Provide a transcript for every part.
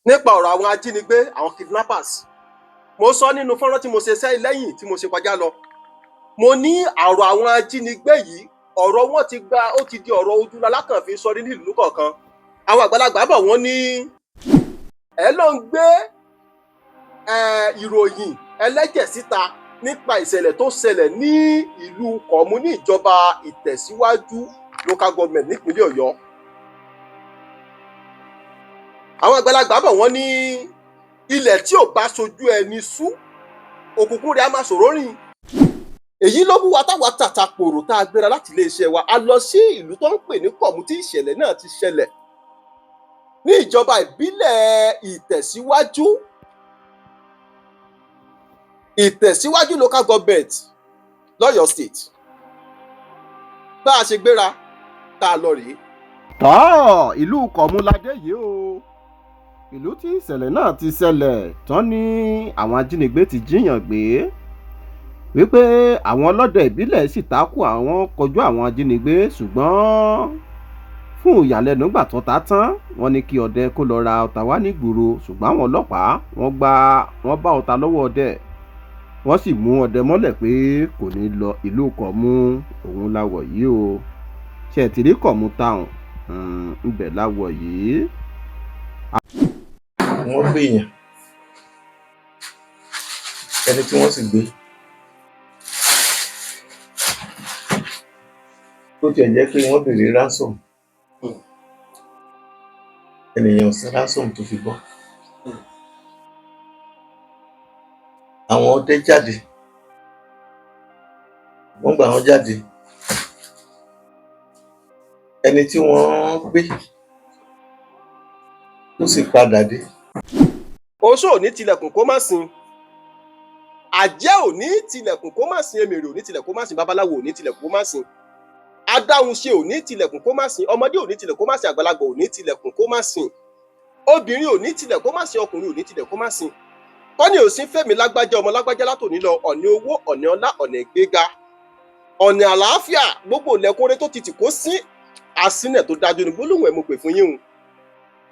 Nípa ọ̀rọ̀ àwọn ajínigbé, àwọn kidnappers, mo sọ nínú fọ́nrán tí mo ṣe sẹ́yìn lẹ́yìn tí mo ṣe kọjá lọ. Mo ní ọ̀rọ̀ àwọn ajínigbé yìí, ọ̀rọ̀ wọn ti gba, ó ti di ọ̀rọ̀ ojú lalákàn fi sọrí nílùú kọ̀ọ̀kan. Àwọn àgbàlagbà bọ̀, wọ́n ní ẹ ló ń gbé ìròyìn ẹlẹ́jẹ̀ síta nípa ìṣẹ̀lẹ̀ tó ṣẹlẹ̀ ní ìlú Kọ̀mú ní ìjọba Ìtẹ̀síwájú Local Government nípínlẹ̀ Ọ̀yọ́. Àwọn àgbàlagbà bọ̀, wọ́n ní ilẹ̀ tí ò bá sojú ẹni sú, òkùnkùn rẹ̀ á máa ṣòro rìn. Èyí ló mú wa táwa tàtà pòrò tá a gbéra láti iléeṣẹ́ wa, a lọ sí ìlú tó ń pè ní Kọ̀mú tí ìṣẹ̀lẹ̀ náà ti ṣẹlẹ̀ ní ìjọba ìbílẹ̀ Ìtẹ̀síwájú, Ìtẹ̀síwájú Local Government lọ́yọ̀ọ́ State. Bá a ṣe gbéra tá a lọ rèé. Tọ́ ìlú Kọ̀mú la dé yìí o, ìlú tí ìṣẹ̀lẹ̀ náà ti ṣẹlẹ̀ tán ní àwọn ajínigbé ti jíyàn gbé, wípé àwọn ọlọ́dẹ ìbílẹ̀ sì takú, àwọn kọjú àwọn ajínigbé, ṣùgbọ́n fún ìyàlẹ́nu gbà tó ta tán, wọ́n ní kí ọdẹ kó lọ ra ọta wá nígboro, ṣùgbọ́n àwọn ọlọ́pàá wọ́n gba wọ́n bá ọta lọ́wọ́ ọdẹ, wọ́n sì mú ọdẹ mọ́lẹ̀ pé kò ní lọ. Ìlú Kọ̀mú òun la wọ̀ yìí o. Ṣe ti rí Kọ̀mú Town ńbẹ̀ la wọ̀ yìí. Wọ́n gbé èèyàn, ẹni tí wọ́n sì gbé, tó tiẹ̀ jẹ́ pé wọ́n béèrè ransom, ènìyàn ò san ransom tó fi bọ́. Àwọn ọdẹ jáde, wọ́n gbà wọ́n jáde. Ẹni tí wọ́n gbé ó sì padà dé. Oṣó ò ní tilẹ̀kùn kó má sin, àjẹ́ ò ní tilẹ̀kùn kó má sin, emèrè ò ní tilẹ̀kùn kó má sin, babaláwo ò ní tilẹ̀kùn kó má sin, adáhunṣe ò ní tilẹ̀kùn kó má sin, ọmọdé ò ní tilẹ̀kùn kó má sin, àgbàlagbà ò ní tilẹ̀kùn kó má sin, obìnrin ò ní tilẹ̀kùn kó má sin, ọkùnrin ò ní tilẹ̀kùn kó má sin. Kọ́ni ò sí fẹ́mi lágbájá ọmọ lágbájá látòní lọ, ọ̀nà owó, ọ̀nà ọlá, ọ̀nà ìgbéga, ọ̀nà àlàáfíà, gbogbo ìlẹ̀kùnrin tó ti tì kó sí àsínẹ̀ tó dájú ní gbólóhùn ẹ̀ mo pè fún yín o.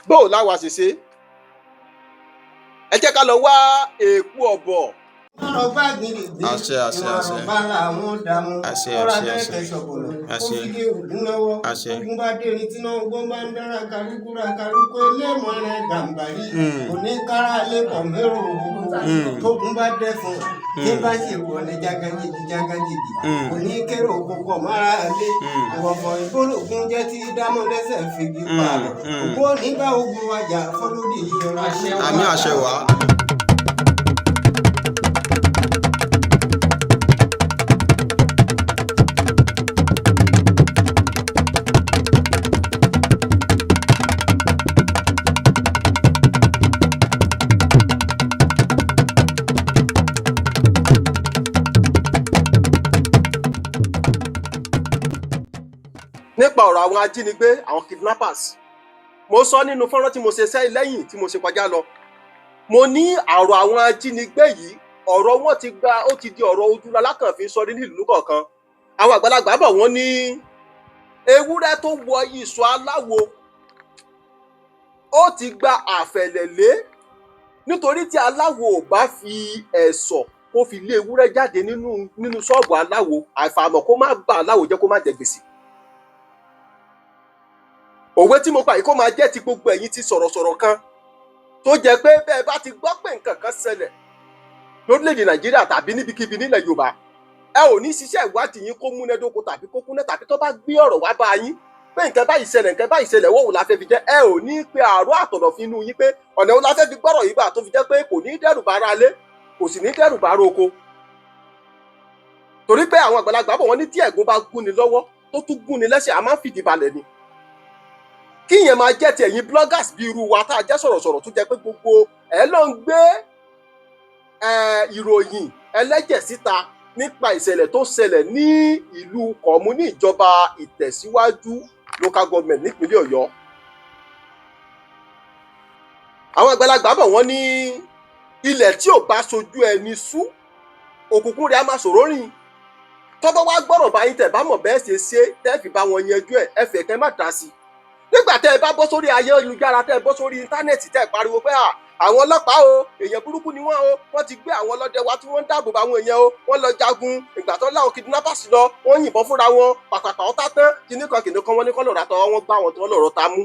Bó o láwa ṣe ṣe, ẹ jẹ́ ká lọ wá èèpo ọ̀bọ̀. Ọ̀rọ̀ gbìrìgbì. Àṣẹ, àṣẹ, àṣẹ. Ìwọ̀n làwọn dààmú. Àṣẹ, ọ̀rọ̀ àṣẹ, àṣẹ. abẹ́ẹ̀kẹ́ sọ̀bọ̀lọ̀ ó Àṣẹ. fi dé ògún lọ́wọ́. Àṣẹ. Ogun bá dé ní tíná ogun bá ń dára kálukú ra kálukú eléèmọ̀ rẹ̀ gàǹbàrí òní kára lẹ́kọ̀ọ́ mẹ́rò owó. Tógun bá dẹ́fun tí bá sì wọ̀ ní jágánjìgì jágánjìgì òní kérò kókó mọ́ra lé ìwọ̀fọ̀ ìgbólógún jẹ́ tí dámọ̀ lẹ́sẹ̀ fìgì pààrọ̀ ògún òní bá ogun wájà fọlódì yọra. Àmì àṣẹ wá. Nípa ọ̀rọ̀ àwọn ajínigbé, àwọn kidnappers, mo sọ nínú fọ́nrán tí mo ṣe sẹ́yìn lẹ́yìn tí mo ṣe kọjá lọ. Mo ní ọ̀rọ̀ àwọn ajínigbé yìí, ọ̀rọ̀ wọn ti gba, ó ti di ọ̀rọ̀ ojú lalákàn fi sọrí nílùú kọ̀ọ̀kan. Àwọn àgbàlagbà bọ̀, wọ́n ní ewúrẹ́ tó wọ ìsọ̀ aláwo, ó ti gba àfẹ̀lẹ̀lé, nítorí tí aláwo ò bá fi ẹ̀sọ̀ kó fi lé ewúrẹ́ jáde nínú ṣọ́ọ̀bù aláwo, àìfàmọ̀ kó má bà aláwo jẹ́, kó má jẹ gbèsè. Òwe tí mo pa yìí, kó máa jẹ́ ti gbogbo ẹ̀yin tí sọ̀rọ̀sọ̀rọ̀ kan tó jẹ́ pé bẹ́ẹ̀ bá ti gbọ́ pé nǹkan kan ṣẹlẹ̀ lórílẹ̀‐èdè Nàìjíríà tàbí níbikíbi nílẹ̀ Yorùbá, ẹ ò ní ṣiṣẹ́ ìwádìí yín kó múnádóko tàbí kó kúnná, tàbí tó bá gbé ọ̀rọ̀ wá bá yín pé nǹkan báyìí ṣẹlẹ̀, nǹkan báyìí ṣẹlẹ̀, wọ́n wò la fẹ́ fi jẹ́, ẹ ò ní pe àárọ̀ àtọ̀nà fi inú yín pé ọ̀nà wo la fẹ́ fi gbọ́rọ̀ yìí gbà tó fi jẹ́ pé kò ní dẹ́rù bá ara lé, kò sì ní dẹ́rù bá ara oko. Torí pé àwọn àgbàlagbà bọ̀, wọ́n ní tí ẹ̀gún bá gúnni lọ́wọ́ tó tún gúnni lẹ́sẹ̀, a máa ń fìdí balẹ̀ ni. Kí ìyẹn máa jẹ́ ti ẹ̀yin bloggers bíi irú wa tá a jẹ́ sọ̀rọ̀sọ̀rọ̀ tó jẹ́ pé gbogbo ẹ̀ ló ń gbé ìròyìn ẹlẹ́jẹ̀ síta nípa ìṣẹ̀lẹ̀ tó ṣẹlẹ̀ ní ìlú Kọ̀mú ní ìjọba Ìtẹ̀síwájú Local Government nípínlẹ̀ Ọ̀yọ́. Àwọn àgbàlagbà bọ̀, wọ́n ní ilẹ̀ tí ò bá sojú ẹni sú, òkùnkùn rẹ̀ á máa ṣòro rìn. Tọ́bọ̀ wá gbọ́rọ̀ bá yín, tẹ̀ bá mọ̀ bẹ́ẹ̀ ṣe ṣe tẹ́ fi bá wọn yanjú ẹ̀, ẹ fẹ́ kẹ́ má dá sí i. Nígbà tẹ́ ẹ bá bọ́ sórí ayélujára, tẹ́ ẹ bọ́ sórí íńtánẹ́ẹ̀tì, tẹ́ ẹ pariwo pé à àwọn ọlọ́pàá o, èèyàn burúkú ni wọ́n o, wọ́n ti gbé àwọn ọlọ́dẹ wa tí wọ́n ń dáàbò bo àwọn èèyàn o, wọ́n lọ jagun, ìgbà tó láwọn kidnappers lọ, wọ́n yìnbọn fúnra wọn pàpàpà, ọ̀tá tán, kinní kan kinní kan, wọ́n ní kọ́ lọ́ọ́ ra tọ́ wọ́n gbá wọn tó lọ́ọ́ ta mú.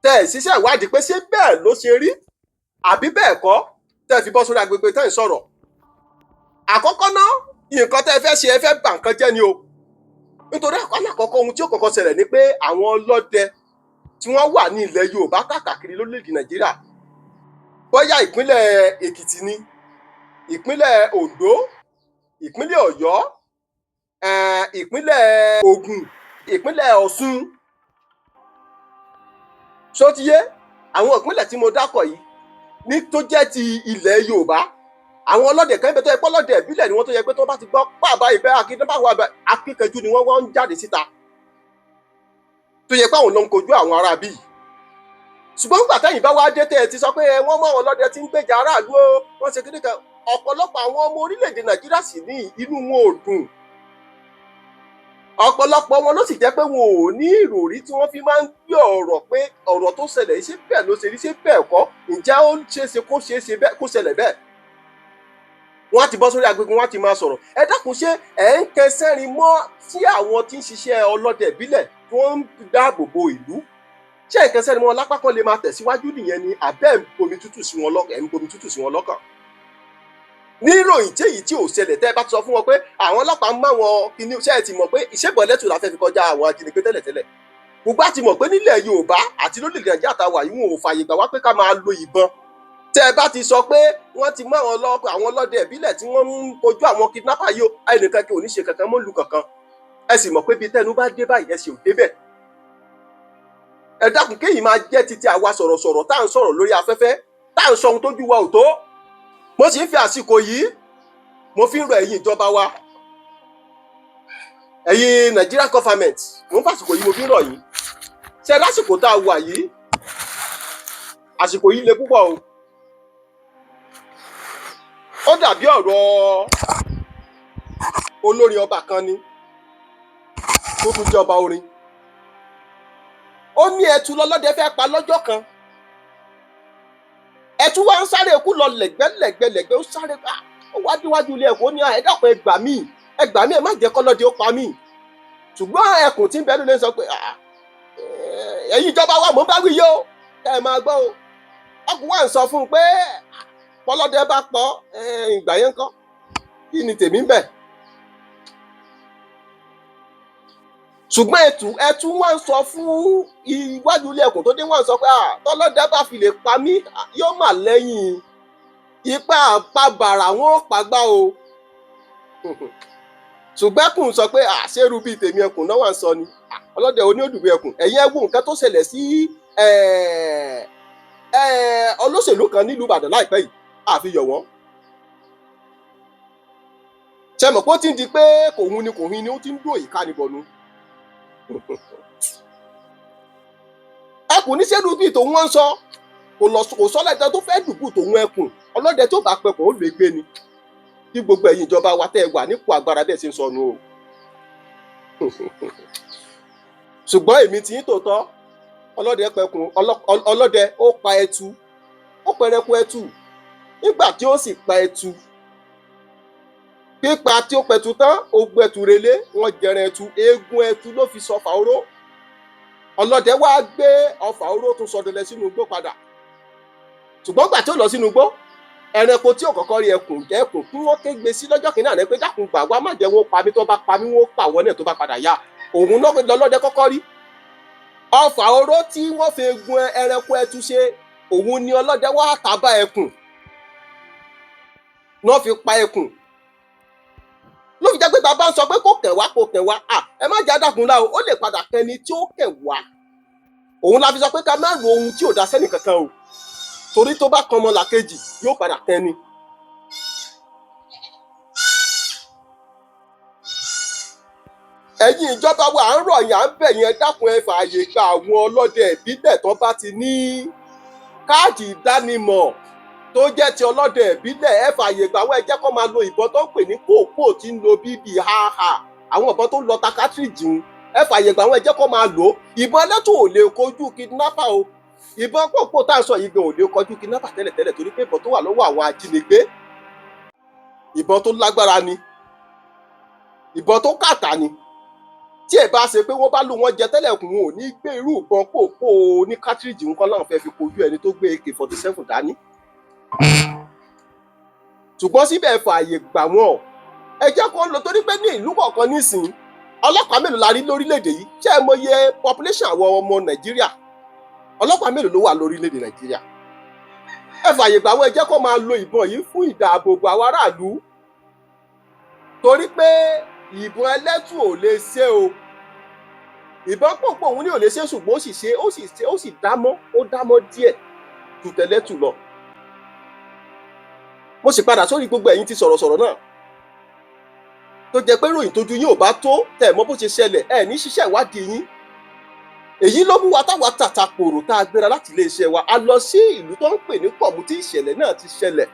Tẹ́ ẹ ṣiṣẹ́ ìwádìí pé ṣé bẹ́ẹ̀ ló ṣe rí àbí bẹ́ẹ̀ kọ́, tẹ́ ẹ fi bọ́ sórí agbègbè tẹ́ ẹ ń sọ̀rọ̀. Àkọ́kọ́ náà, nǹkan tẹ́ ẹ fẹ́ ṣe, ẹ fẹ́ bà nǹkan jẹ́ ni o, nítorí àkọ́kọ́ ohun tí ó kọ́kọ́ ṣẹlẹ̀ ni pé àwọn ọlọ́dẹ tí wọ́n wà ní ilẹ̀ Yorùbá káàkiri lórílẹ̀‐èdè Nàìjíríà, bóyá ìpínlẹ̀ Èkìtì ni, ìpínlẹ̀ Oǹdó, ìpínlẹ̀ Ọ̀yọ́, ìpínlẹ̀ Ògùn, ìpínlẹ̀ Ọ̀ṣun, ṣó ti yé? Àwọn ìpínlẹ̀ tí mo dákọ̀ yìí ní tó jẹ́ ti ilẹ̀ Yorùbá, àwọn ọlọ́dẹ kan bẹ tó yẹ pé ọlọ́dẹ ìbílẹ̀ ni wọ́n, tó yẹ pé tó bá ti gbọ́ pàbá ìbẹ́ akíndébáwọ̀ akíkanjú ni wọ́n, wọ́n ń jáde síta, tó yẹ pé àwọn ló ń kojú àwọn ará bíi. Ṣùgbọ́n nígbà tẹ́yìn bá wá dé, tẹ́ ẹ ti sọ pé wọ́n mọ àwọn ọlọ́dẹ tí ń gbèjà aráàlú o, wọ́n ṣe kíní kan, ọ̀pọ̀lọpọ̀ àwọn ọmọ orílẹ̀-èdè Nàìjíríà sì ní inú wọn ò dùn. Ọ̀pọ̀lọpọ̀ wọn ló sì jẹ́ pé wọn ò ní ìròrí tí wọ́n fi máa ń gbé ọ̀rọ̀ pé ọ̀rọ̀ tó ṣẹlẹ̀ yìí, ṣé bẹ́ẹ̀ ló ṣe rí, ṣé bẹ́ẹ̀ kọ́, ǹjẹ́ ó ṣeé ṣe kó ṣeé ṣe bẹ́ẹ̀ kó ṣẹlẹ̀ bẹ́ẹ̀? Wọ́n á ti bọ́ sórí agbègbè, wọ́n á ti máa sọ̀rọ̀. Ẹ dákun, ṣé ẹ̀ ń kẹsẹ́rin mọ́ sí àwọn tí ń ṣiṣẹ́ ọlọ́dẹ ìbílẹ̀ tí wọ́n ń dáàbò bo ìlú? Ṣé ìkẹsẹ́rin mọ́ lápá kan lè máa tẹ̀síwájú nìyẹn ni, àbẹ́ ẹ̀ ń bomi tútù sí wọn lọ́kàn, ẹ̀ ń bomi tútù sí wọn lọ́kàn níròyìn tí èyí tí ò ṣẹlẹ̀? Tẹ́ ẹ bá ti sọ fún wọn pé àwọn ọlọ́pàá ń má wọn kíní, ṣé ẹ ti mọ̀ pé ìṣèbọ̀lẹ́tù la fẹ́ fi kọjá àwọn ajínigbé tẹ́lẹ̀tẹ́lẹ̀? Gbogbo àti mọ̀ pé nílẹ̀ Yorùbá àti lórílẹ̀ Nàìjíríà tá a wà yìí, wọn ò fààyè gbà wá pé ká máa lo ìbọn. Tẹ́ ẹ bá ti sọ pé wọ́n ti mú àwọn ọlọ́pàá, àwọn ọlọ́dẹ ìbílẹ̀ tí wọ́n ń kojú àwọn kidnapper yìí o, ẹnìkan kí ò ní ṣe kankan mọ́ lu kankan. Ẹ sì mọ̀ pé bí tẹnu bá dé báyìí, ẹ sì ò débẹ̀. Ẹ dákun, kéyìí máa jẹ́ títí àwa sọ̀rọ̀sọ̀rọ̀ tá à ń sọ̀rọ̀ lórí afẹ́fẹ́, tá à ń sọ ohun tójú wa ò tó. Mo sì ń fi àsìkò yìí, mo fi ń rọ ẹ̀yin ìjọba wa, ẹ̀yin Nigeria government, mo ń fàsìkò yìí, mo fi ń rọ̀ yín. Ṣe lásìkò tá a wà yìí, àsìkò yìí le púpọ̀ o. Ó dàbí ọ̀rọ̀ olórin ọba kan ni tó tún jẹ́ ọba orin. Ó ní ẹtu lọ́lọ́dẹ fẹ́ pa lọ́jọ́ kan. Ẹtu wa ń sáré ikú lọ lẹ̀gbẹ́lẹ̀gbẹ́lẹ̀gbẹ́, ó sáré, ó wá déwájú ilé ẹ̀kọ́, ó ní, "Ẹ dákun, ẹ gbà mí, ẹ gbà mí, ẹ má jẹ́ kọ́lọ́dẹ ó pa mí." Ṣùgbọ́n ẹkùn tí ń bẹ lóde sọ pé, "Ẹ̀yin ìjọba wa, mò ń bá wí yìí o, ẹ máa gbọ́ o." Ọkùn wa ń sọ fún un pé kọ́lọ́dẹ bá pọ̀ ìgbà yẹn ńkọ́, kí ni tèmi ń bẹ̀? Ṣùgbọ́n ẹtù wá ń sọ fún iwájú ilé ẹkùn tó dé, wọ́n sọ pé tọ́lọ́dẹ bá fi lè pa mí, yóò mà lẹ́yìn ipá àpabàrà wọn ò pàgbá o. Ṣùgbọ́n ẹkùn sọ pé àṣẹrù bíi tèmi ẹkùn náà wà ń sọ ni ọlọ́dẹ oní òdùbí ẹkùn. Ẹ̀yin ẹ wo nǹkan tó ṣẹlẹ̀ sí olóṣèlú kan nílùú Ìbàdàn láìpẹ́ yìí, àfihàn wọn ṣe mọ̀ pé ó ti ń di pé kò hun ni, kò hin ni, ó ti ń dó ìkánibọ̀nu. Ẹkùn ní sẹ́dùn bíi tòun wọ́n ń sọ, kò lọ, kò sọ́lẹ́dẹ tó fẹ́ dùbù tòun ẹkùn. Ọlọ́dẹ tó bá pẹkùn ó lè gbé ni. Kí gbogbo ẹ̀yin ìjọba wa tẹ́ ẹ wà nípò agbára bẹ́ẹ̀ ṣe ń sọnù o. Ṣùgbọ́n èmi ti ń tòótọ́, ọlọ́dẹ pẹkùn, ọlọ́dẹ ó pa ẹtu, ó pẹrẹku ẹtu. Nígbà tí ó sì pa ẹtu, pípa tí ó pẹtu tán, ó gbẹtu relé, wọ́n jẹran ẹtu, eegun ẹtu ló fi sọfà oró. Ọlọ́dẹ wá gbé ọfà oró tún sọdọlẹ sínú igbó padà. Ṣùgbọ́n gbà tí ó lọ sínú igbó, ẹranko tí ò kọ́kọ́ rí ẹkùn jẹ́ ẹkùn kí wọ́n kégbe sí lọ́jọ́ kìíní àná pé dákun gbà wá, má jẹ́ wọ́n pa mí, tó bá pa mí, wọ́n pa wọ́n náà tó bá padà yá. Òun náà lọ́lọ́dẹ kọ́kọ́ rí. Ọfà oró tí wọ́n fi gun ẹranko ẹtu ṣe, òun ni ọlọ́dẹ wá tábà ẹkùn náà fi pa ẹkùn. Ló fi jẹ́ pé tá a bá ń sọ pé kò kẹ̀ wá, kò kẹ̀ wá, ẹ má jẹ́ àdàkùn la o, ó lè padà kẹni tí ó kẹ̀ wá. Òun la fi sọ pé ká má ro ohun tí ò dá sẹ́nì kankan o, torí tó bá kan ọmọlàkejì, yóò padà kẹni. Ẹ̀yin ìjọba wa, à ń rọ̀ yín, à ń bẹ̀ yín, ẹ dákun, ẹ fààyè gba àwọn ọlọ́dẹ ìbílẹ̀ tó bá ti ní káàdì ìdánimọ̀ tó jẹ́ ti ọlọ́dẹ ìbílẹ̀. Ẹ fààyè gbà wọ́n, ẹ jẹ́ kó máa lo ìbọn tó ń pè ní kòkó tí ń lo bíbí háhà, àwọn ìbọn tó ń lọ ta kátìrìjì ń. Ẹ fààyè gbà wọ́n, ẹ jẹ́ kó máa lò ó. Ìbọn ẹlẹ́tù ò lè kojú kidnapper o. Ìbọn pòpò tá à ń sọ yìí gan ò lè kojú kidnapper tẹ́lẹ̀tẹ́lẹ̀, torí pé ìbọn tó wà lọ́wọ́ àwọn ajínigbé, ìbọn tó lágbára ni, ìbọn tó kàtà ni. Tí ẹ bá ṣe pé wọ́n bá lù wọ́n jẹ tẹ́lẹ̀ kùn, wọn ò ní gbé irú ìbọn pòpò ní cartridge nǹkan láwọn fẹ́ fi kojú ẹni tó gbé AK-47 dání. Ṣùgbọ́n síbẹ̀, ẹ fààyè gbà wọ́n, ẹ jẹ́ kó lọ, torí pé ní ìlú kọ̀ọ̀kan nísìnyí, ọlọ́pàá mélòó la rí lórílẹ̀‐èdè yìí? Ṣé ẹ mọye population àwọn ọmọ Nàìjíríà? Ọlọ́pàá mélòó ló wà lórílẹ̀‐èdè Nàìjíríà? Ẹ fààyè gbà wọ́n, ẹ jẹ́ kó máa lo ìbọn yìí fún ìdáàbòbò àwọn aráàlú, torí pé ìbọn ẹlẹ́tù ò lè ṣe o. Ìbọn pòpò òun ní ò lè ṣe, ṣùgbọ́n ó sì ṣe, ó sì ṣe, ó sì dámọ́, ó dámọ́ díẹ̀ ju tẹlẹ́tù lọ. Mo sì padà sórí gbogbo ẹ̀yin tí sọ̀rọ̀sọ̀rọ̀ náà, tó jẹ́ pé ròyìn tójú yín ò bá tó tẹ̀ mọ́ bó ṣe ṣẹlẹ̀, ẹ̀ ní ṣiṣẹ́ ìwádìí yín. Èyí ló mú wa táwa tàtà pòrò tá a gbéra láti iléeṣẹ́ wa, a lọ sí ìlú tó ń pè ní Kọ̀mú tí ìṣẹ̀lẹ̀ náà ti ṣẹlẹ̀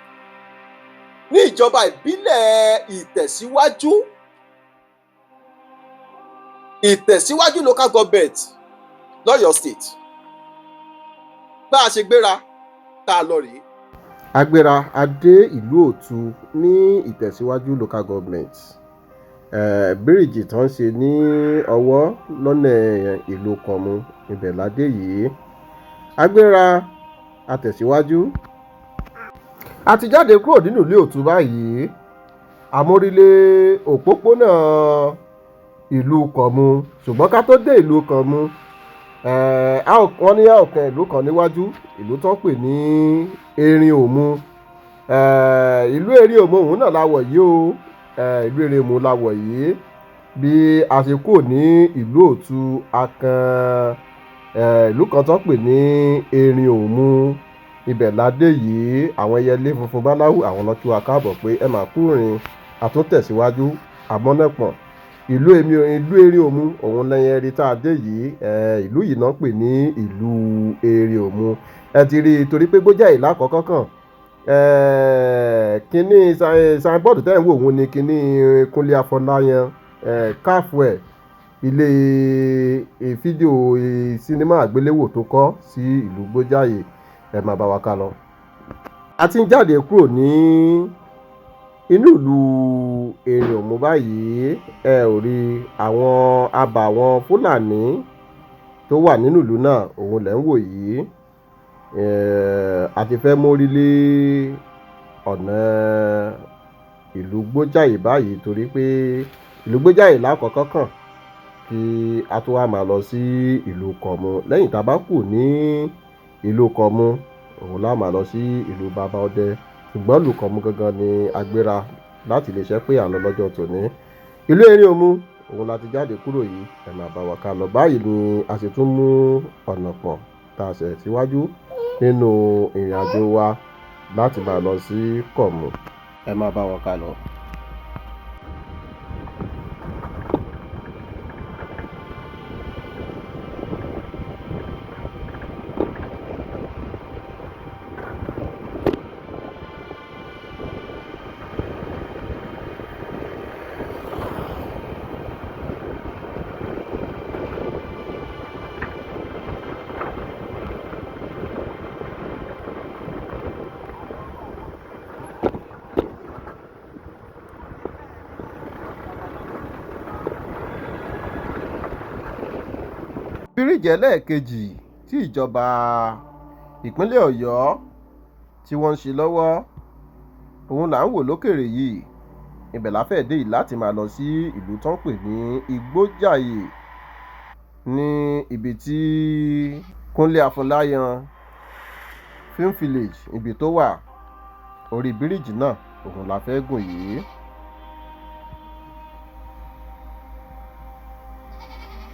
ní ìjọba ìbílẹ̀ Ìtẹ̀síwájú, Ìtẹ̀síwájú Local Government lọ́yọ̀ọ́ State. Bá a ṣe gbéra tá a lọ rèé. Agbéra a dé ìlú Òtù ní Ìtẹ̀síwájú Local Government. Bíríìjì tó ń ṣe ní ọwọ́ lọ́nà ìlú Kọ̀mú, ibẹ̀ la dé yìí. Agbéra àtẹ̀síwájú. A ti jáde kúrò nínú ìlú Òtù báyìí, àmórílé òpópónà ìlú Kọ̀mú. Ṣùgbọ́n ká tó dé ìlú Kọ̀mú, wọ́n ní a ò kan ìlú kan níwájú, ìlú tó ń pè ní Erin Òmu. Ìlú Erin Òmu òun náà la wọ̀ yìí o. Ìlú Erin Òmu la wọ̀ yìí. Bí a ṣe kúrò ní ìlú Òtù, a kan ìlú kan tó ń pè ní Erin Òmu, ibẹ̀ la dé yìí. Àwọn ẹyẹlé funfun báláwú, àwọn ló kí wa káàbọ̀ pé ẹ máa kú rìn. Àtúntẹ̀síwájú àmọ́nẹ̀pọ̀n ìlú èmi, ìlú Erin Òmu òun lẹ́yìn ẹ̀rí tá a dé yìí. Ìlú yìí náà ń pè ní ìlú Erin Òmu. Ẹ ti rí i torí pé gbójà ìlà àkọ́kọ́ kàn kínní signboard tẹ́ ń wò, òun ni kínní Kúnlé Afọláyan, káfù ẹ̀ ilé fídíò sinimá àgbéléwò tó kọ́ sí ìlú Gbójàyè. Ẹ máa bá wa ká lọ. A ti ń jáde kúrò ní inú ìlú Erin Òmu báyìí. Ẹ ò rí àwọn abàwọn Fúlàní tó wà nínú ìlú náà, òun lẹ̀ ń wò yìí. A ti fẹ́ mórí lé ọ̀nà ìlú Gbójàyè báyìí, torí pé ìlú Gbójàyè lákọ̀ọ́kọ́ kàn kí a tó wá máa lọ sí ìlú Kọ̀mú. Lẹ́yìn tá a bá kù ní ìlú Kọ̀mú, òun la máa lọ sí ìlú Bàbá Ọdẹ. Ṣùgbọ́n ìlú Kọ̀mú gangan ni a gbéra láti lè ṣe pé à ń lọ lọ́jọ́ tòní. Ìlú Erin Òmu òun la ti jáde kúrò yìí. Ẹ máa bá wa ká lọ. Báyìí ni a sì tún mú ọ̀nà pọ̀n tá a ṣẹ̀ síwájú nínú ìrìn àjò wa láti máa lọ sí Kọ̀mú. Ẹ máa bá wa ká lọ. Bíríìjì ẹlẹ́ẹ̀kejì tí ìjọba ìpínlẹ̀ Ọ̀yọ́ tí wọ́n ń ṣe lọ́wọ́, òun là ń wò lókèrè yìí. Ibẹ̀ la fẹ́ dé yìí láti máa lọ sí ìlú tó ń pè ní Igbójàyè, ní ibi tí Kúnlé Afọláyan Film Village, ibi tó wà. Orí bíríìjì náà òun la fẹ́ gùn yìí.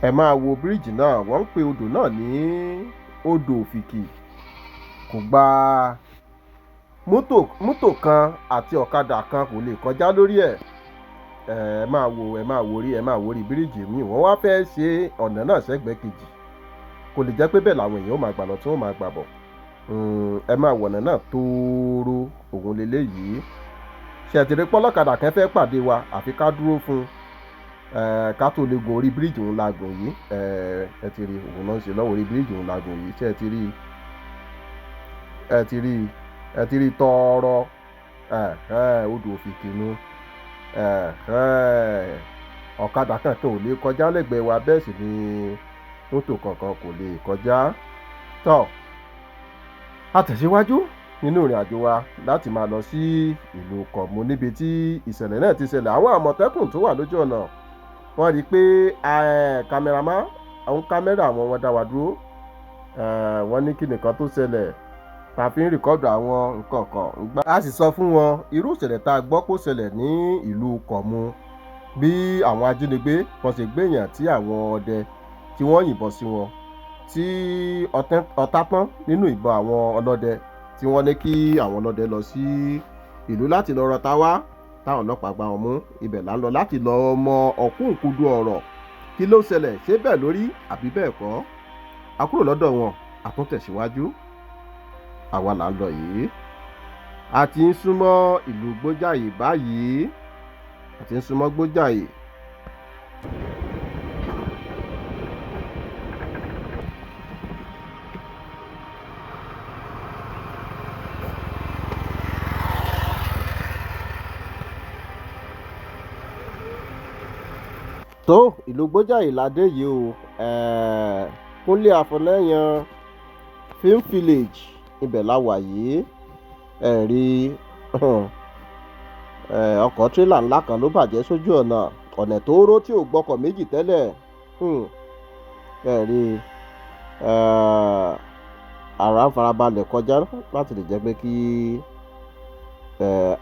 Ẹ máa wo bíríìjì náà. Wọ́n ń pe odò náà ní odò Òfìkì. Kò gba mọ́tò, mọ́tò kan àti ọ̀kadà kan kò lè kọjá lórí ẹ̀. Ẹ máa wo, ẹ máa wo rí, ẹ máa wo rí bíríìjì míì. Wọ́n wá fẹ́ ṣe ọ̀nà náà sẹ́gbẹ̀ẹ́ kejì, kò lè jẹ́ pé bẹ́ẹ̀ làwọn èèyàn ó máa gbà lọ tí wọ́n máa gbà bọ̀. Ẹ máa wọ̀nà náà tóóró òun leléyìí. Ṣe ẹ ti rí pọ́lọ́kadà kan fẹ́ pàdé wa, àfi ká dúró fún un. Ká tó lè gun orí bíríìjì òun la gùn yìí. Ẹ ti rí òun náà ń ṣe lọ́wọ́. Orí bíríìjì òun la gùn yìí. Ṣé ẹ ti rí? Ẹ ti rí, ẹ ti rí tọ́ọ̀rọ̀ odò Òfìkì nu. Ọ̀kadà kankan ò lè kọjá lẹ́gbẹ̀ẹ́ wa, bẹ́ẹ̀ sì ni mọ́tò kankan kò lè kọjá. Tọ́ a tẹ̀síwájú nínú ìrìn àjò wa láti máa lọ sí ìlú Kọ̀mú níbi tí ìṣẹ̀lẹ̀ náà ti ṣẹlẹ̀. Àwọn àmọ̀tẹ́kùn tó wà lójú ọ̀nà, wọ́n rí i pé cameraman, àwọn kámẹ́rà àwọn, wọn dá wa dúró. Wọ́n ní kí nìkan tó ṣẹlẹ̀ tá a fi ń record àwọn nǹkan kan gbá. A sì sọ fún wọn irú ìṣẹ̀lẹ̀ tá a gbọ́ kó ṣẹlẹ̀ ní ìlú Kọ̀mú, bí àwọn ajínigbé wọ́n ṣe gbéyàn tí àwọn ọdẹ tí wọ́n yìnbọn sí wọn, tí ọ̀tá tán nínú ìbọn àwọn ọlọ́dẹ, tí wọ́n ní kí àwọn ọlọ́dẹ lọ sí ìlú láti lọ rọta wá, táwọn ọlọ́pàá gbá wọn mú. Ibẹ̀ là ń lọ láti lọ mọ ọ̀kúnkúndùn ọ̀rọ̀. Kí ló ṣẹlẹ̀? Ṣé bẹ́ẹ̀ lórí àbí bẹ́ẹ̀ kọ́? A kúrò lọ́dọ̀ wọn, a tún tẹ̀síwájú. Àwa là ń lọ yìí. A ti ń súnmọ́ ìlú Gbójàyè báyìí, a ti ń súnmọ́ Gbójàyè. Tó, ìlú Gbójàyè ládé yìí o. Kúnlé Àfọlẹ́yàn Film Village, ibẹ̀ la wà yìí. Ẹ rí ọkọ̀ tírélà ńlá kan ló bàjẹ́ sójú ọ̀nà, ọ̀nà tóóró tí ò gbọ́kọ̀ méjì tẹ́lẹ̀. Ẹ rí ara ń farabalẹ̀ kọjá láti lè jẹ́ pé kí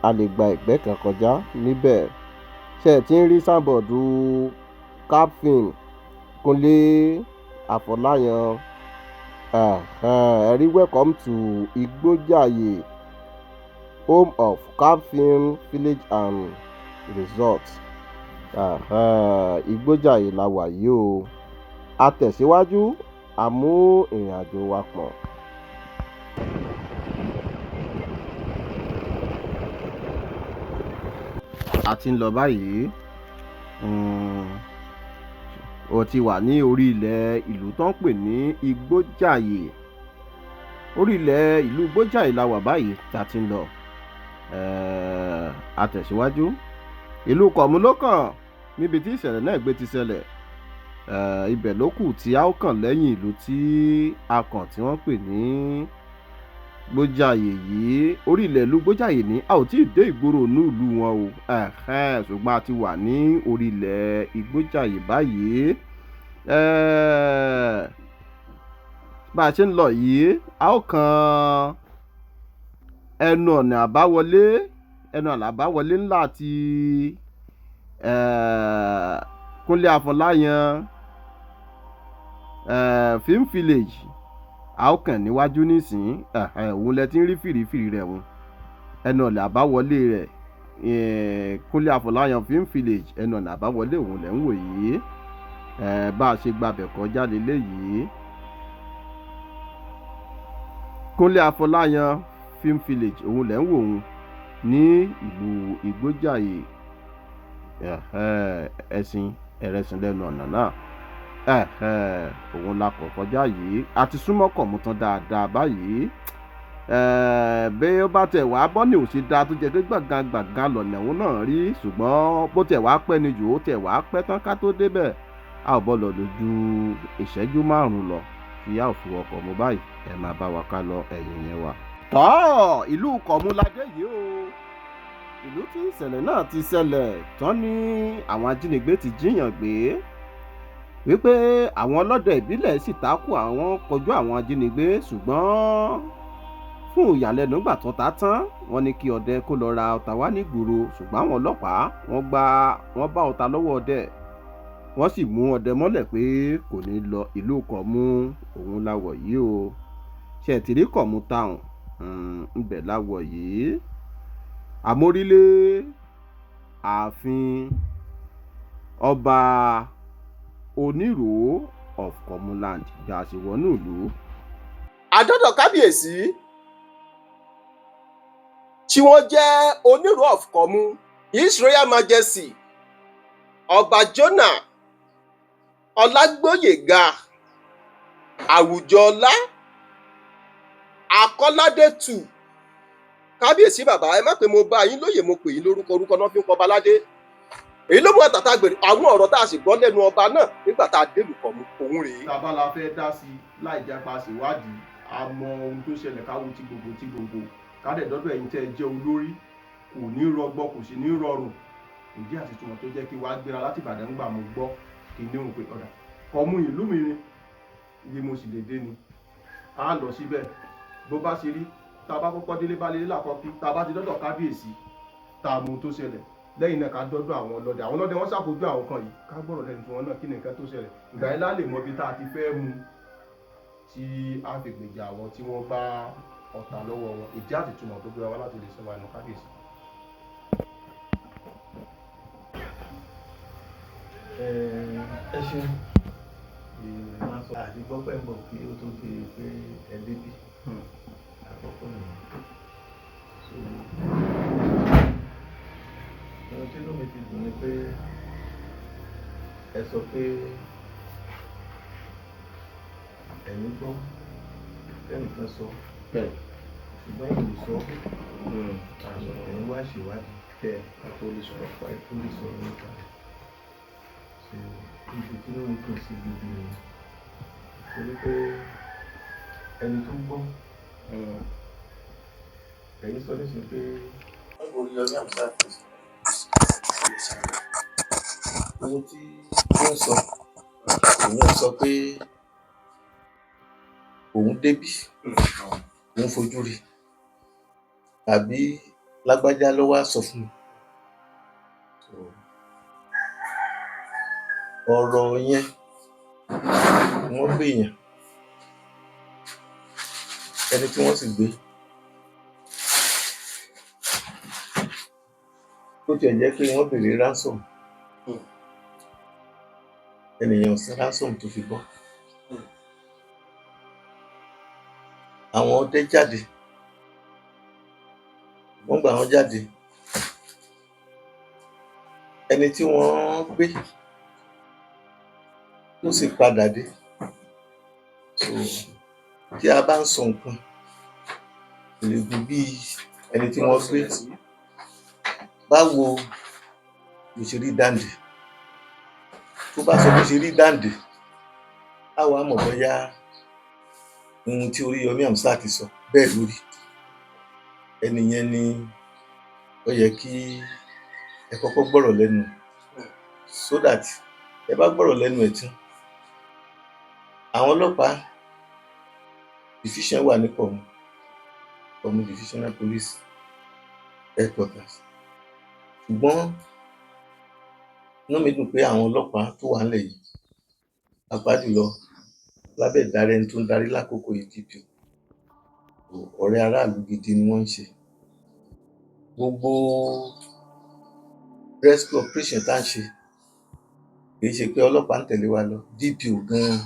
a lè gba ẹ̀gbẹ́ kan kọjá níbẹ̀. Ṣe ẹ ti ń rí signboard Capfin Kúnlé Àfọláyàn? Ẹ rí "Welcome to Igbójàyè, home of Capfin Village and Resort". Igbójàyè la wà yìí o. A tẹ̀síwájú, a mú ìrìn àjò wa pọ̀n. A ti ń lọ báyìí. Ó ti wà ní orí ilẹ̀ ìlú tó ń pè ní Igbójàyè. Orí ilẹ̀ ìlú Igbójàyè la wà báyìí tá a ti ń lọ. A tẹ̀síwájú, ìlú Kọ̀mú ló kàn níbi tí ìṣẹ̀lẹ̀ náà gbé ti ṣẹlẹ̀. Ibẹ̀ ló kù tí a ó kàn lẹ́yìn ìlú tí a kàn tí wọ́n pè ní Gbójàyè yìí. Orí ilẹ̀ ìlú Gbójàyè ní, a ò tí ì dé ìgboro inú ìlú wọn o, ṣùgbọ́n a ti wà ní orí ilẹ̀ Igbójàyè báyìí. Bá a ṣe ń lọ yìí, a ó kan ẹnu ọ̀nà àbáwọlé, ẹnu ọ̀nà àbáwọlé ńlá ti Kúnlé Afọláyan Film Village. A ó kàn níwájú nísìnyí. Òun lẹ ti ń rí fìrífìrí rẹ̀, wọn ẹnu ọ̀nà àbáwọlé rẹ̀, Kúnlé Afọláyan Film Village, ẹnu ọ̀nà àbáwọlé òun lẹ̀ ń wò yìí. Bá a ṣe gbabẹ̀ kọjá leléyìí. Kúnlé Afọláyan Film Village, òun lẹ̀ ń wò òun ní ìlú Ìgbójàyè. Ẹ̀sìn ẹ̀rẹ̀sìn lẹ́nu ọ̀nà náà, òun la kọ̀ kọjá yìí. A ti súnmọ́ Kọ̀mú tán dáadáa báyìí. Bí ó bá tẹ̀ wá bọ́nì ò ṣe dáa tó jẹ́ pé gbàngàn gbàngàn lọ̀nà òun náà rí, ṣùgbọ́n bó tẹ̀ wá pẹ́ ni jù, ó tẹ̀ wá pẹ́ tán ká tó débẹ̀, a ò bọ́lọ̀ lò ju ìṣẹ́jú 5 lọ tí a ò fi wọkọ̀ mú báyìí. Ẹ máa bá wa ká lọ, ẹ̀yìn yẹn wa. Tọ́, ìlú Kọ̀mú la dé yìí o. Ìlú tí ìṣẹ̀lẹ̀ náà ti ṣẹlẹ̀ tán ní àwọn ajínigbé ti jíyàn gbé, wípé àwọn ọlọ́dẹ ìbílẹ̀ sì takú àwọn kọjú àwọn ajínigbé, ṣùgbọ́n fún ìyàlẹ́nu, gbà tó ta tán, wọ́n ní kí ọdẹ kó lọ ra ọta wá nígboro, ṣùgbọ́n àwọn ọlọ́pàá wọ́n gba wọ́n bá ọta lọ́wọ́ ọdẹ, wọ́n sì mú ọdẹ mọ́lẹ̀ pé kò ní lọ. Ìlú Kọ̀mú òun la wọ̀ yìí o. Ṣe ti rí Kọ̀mú town ńbẹ̀ la wọ̀ yìí. Àmórílé ààfin ọba Oníròó of Kọ̀múland bí a ṣe wọnú ìlú. Àdọ́dọ̀ kábíyèsí tí wọ́n jẹ́ Oníròó of Kọ̀mú, His Royal Majesty. Ọba Jonah Ọlágbóyèga Àwùjọọlá Akọ́ládé tù. Kábíyèsí bàbá, ẹ má pé mo bá yín lóye, mo pè yín lórúkọ, orúkọ náà fi ń pọba ládé. Èyí ló mú àtàtà gbèrè àwọn ọ̀rọ̀ tá a sì gbọ́ lẹ́nu ọba náà nígbà tá a délùú Kọ̀mú òun rèé. Tá a bá la fẹ́ dá sí i láì jẹ́ pa ṣèwádìí, a mọ ohun tó ṣẹlẹ̀, káwo ti gbogbo ti gbogbo, ká dẹ̀ dọ́dọ̀ ẹ̀yin tẹ́ ẹ jẹ́ olórí, kò ní rọgbọ, kò sì ní rọrùn. Ìdí àti ìtumọ̀ tó jẹ́ kí wàá gbéra láti Ìbàdàn gbà mo gbọ́ kí n ní òun pé ọ̀dà Kọ̀mú ìlú mi ni, ibi mo sì lè dé ni a lọ síbẹ̀. Bó bá ṣe rí, tá a bá kọ́kọ́ délé bá lélé làkọ́kí, tá a bá ti dọ́dọ̀ kábíyèsí, tá a mọ ohun tó ṣẹlẹ̀, lẹ́yìn náà ká dọ́dọ̀ àwọn ọlọ́dẹ. Àwọn ọlọ́dẹ wọ́n ṣàfojú àwọn kan yìí, ká gbọ́rọ̀ lẹ́nu tiwọn náà, kí ni nǹkan tó ṣẹlẹ̀. Ìgbà yẹn lá lè mọ ibi tá a ti fẹ́ mu tí a fi gbèjà àwọn tí wọ́n bá ọ̀tá lọ́wọ́ wọn. Ìdí àti ìtumọ̀ tó gbé wa wá láti lè sọ wa nù, kábíyèsí. Ẹ ṣeun. Àti gbọ́ pẹ́ ń bọ̀ kí ó tó di pé ẹ débí àkọ́kọ́ nìyẹn. So ohun tí inú mi fi dùn ni pé ẹ sọ pé ẹ̀yin gbọ́ tẹ́nìkan sọ, ṣùgbọ́n ẹ̀yin ò sọ, ẹ̀yin wá ṣèwádìí Ká tó lè sọ̀rọ̀ pa ẹ tó lè sọ̀rọ̀ nípa rẹ̀. So ibi tí inú mi dùn sí gidi nìyẹn, torí pé ẹni tó gbọ́, ẹ̀yin sọ nísìnyí pé ohun tí ó ń sọ, òun sọ pé òun débí, òun fojú rí, tàbí lágbájá ló wá sọ fún mi. So ọ̀rọ̀ yẹn, wọ́n gbé èèyàn, ẹni tí wọ́n sì gbé, bó tiẹ̀ jẹ́ pé wọ́n béèrè ransom, ènìyàn ò san ransom tó fi bọ́. Àwọn ọdẹ jáde, wọ́n gbà wọ́n jáde. Ẹni tí wọ́n gbé ó sì padà dé. So tí a bá ń sọ nǹkan, kò lè gùn bí ẹni tí wọ́n gbé. Báwo ló ṣe rí dáǹdè? Tó bá sọ bó ṣe rí dáǹdè, á wàá mọ̀ bóyá ohun tí Oríyọmí Hamzat sọ bẹ́ẹ̀ ló rí. Ẹni yẹn ni ó yẹ kí ẹ kọ́kọ́ gbọ́rọ̀ lẹ́nu, so that ẹ bá gbọ́rọ̀ lẹ́nu ẹ̀ tán, àwọn ọlọ́pàá division wà ní Kọ̀mú, Kọ̀mú divisional police headquarters. Ṣùgbọ́n inú mi dùn pé àwọn ọlọ́pàá tó wà nílẹ̀ yìí, pàápàá jùlọ lábẹ́ ìdarí ẹni tó ń darí lákòókò yìí, DPO, ọ̀rẹ́ aráàlú gidi ni wọ́n ń ṣe. Gbogbo rescue operation tá à ń ṣe, kì í ṣe pé ọlọ́pàá ń tẹ̀lé wa lọ, DPO gan-an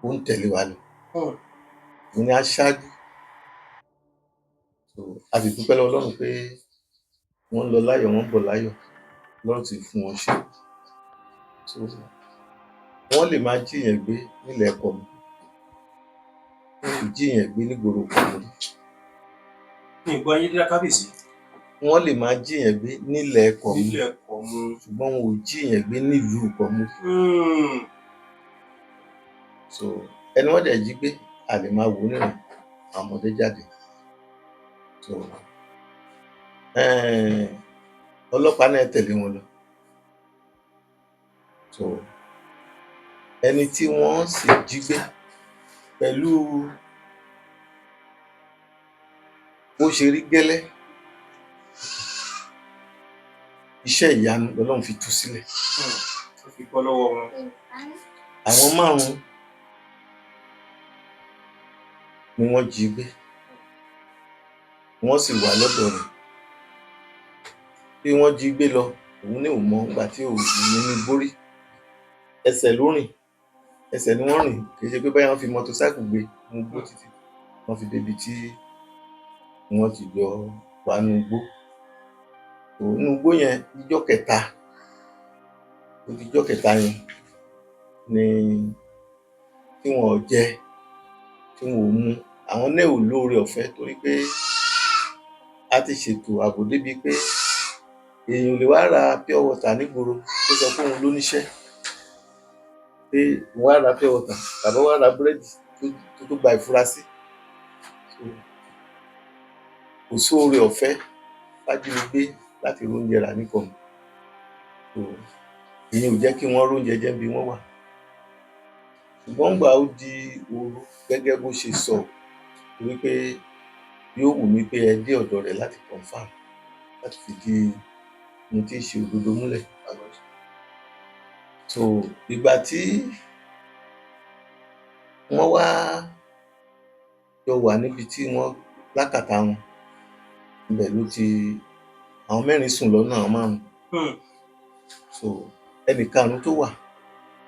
ó ń tẹ̀lé wa lọ, òun ni aṣáájú. So a sì dúpẹ́ lọ́wọ́ Ọlọ́run pé wọ́n ń lọ láyọ̀, wọ́n ń bọ̀ láyọ̀, Ọlọ́run sì fún wọn ṣe. So wọ́n lè máa jíyàn gbé nílẹ̀ Kọ̀mú, wọ́n lè jíyàn gbé nígboro Kọ̀mú rí. Mi ò gbọ́ yín dídá, kábíyèsí. Wọ́n lè máa jíyàn gbé nílẹ̀ Kọ̀mú, Nílẹ̀ Kọ̀mú. ṣùgbọ́n wọn ò jíyàn gbé nílùú Kọ̀mú. So ẹni wọ́n dẹ̀ jí gbé, a lè máa wò ó níran, àwọn ọmọdé jáde. So ọlọ́pàá náà tẹ̀lé wọn lọ. So ẹni tí wọ́n sì jí gbé, pẹ̀lú bó ṣe rí gẹ́lẹ́, iṣẹ́ ìyanu lọ́lọ́run fi tú sílẹ̀. Ó fi bọ́ lọ́wọ́ wọn. Àwọn márùn-ún ni wọ́n jí gbé, wọ́n sì wà lọ́dọ̀ rẹ̀. Bí wọ́n jí gbé lọ, òun ní òun mọ̀ nígbà tí òun nínú igbó rí. Ẹsẹ̀ ló rìn, ẹsẹ̀ ni wọ́n rìn, kì í ṣe pé bóyá wọ́n fi mọ́tòsáìkù gbé nínú igbó títí wọ́n fi débi tí wọ́n ti jọ wà nínú igbó. Inú igbó yẹn, ijọ́ kẹta Ó di ijọ́ kẹta yẹn ni tí wọn ò jẹ, tí wọn ò mu. Àwọn náà ò lóore ọ̀fẹ́ torí pé a ti ṣètò ààbò débi pé èèyàn ò lè wá ra pure water nígboro kó sọ pé òun ló níṣẹ́ pé òun wá ra pure water tàbí wá ra búrẹ́dì tó gba ìfurasí. So, kò sóore ọ̀fẹ́ fájínigbé láti róúnjẹ rà ní Ìkọ̀mù. So, ìyẹn ò jẹ́ kí wọ́n róúnjẹ jẹ níbi wọ́n wà. Ṣùgbọ́n ńgbà ó di òru, gẹ́gẹ́ bó ṣe sọ, torí pé yóò wù mí pé ẹ dé ọ̀dọ̀ rẹ̀ láti confirm, láti fìdí ohun tí í ṣe òdodo múlẹ̀. So ìgbà tí wọ́n wá jọ wà níbi tí wọ́n lákàtà wọn, ibẹ̀ ló ti àwọn mẹ́rin sùn lọ́nà, àwọn márùn-ún. So ẹnì karùn-ún tó wà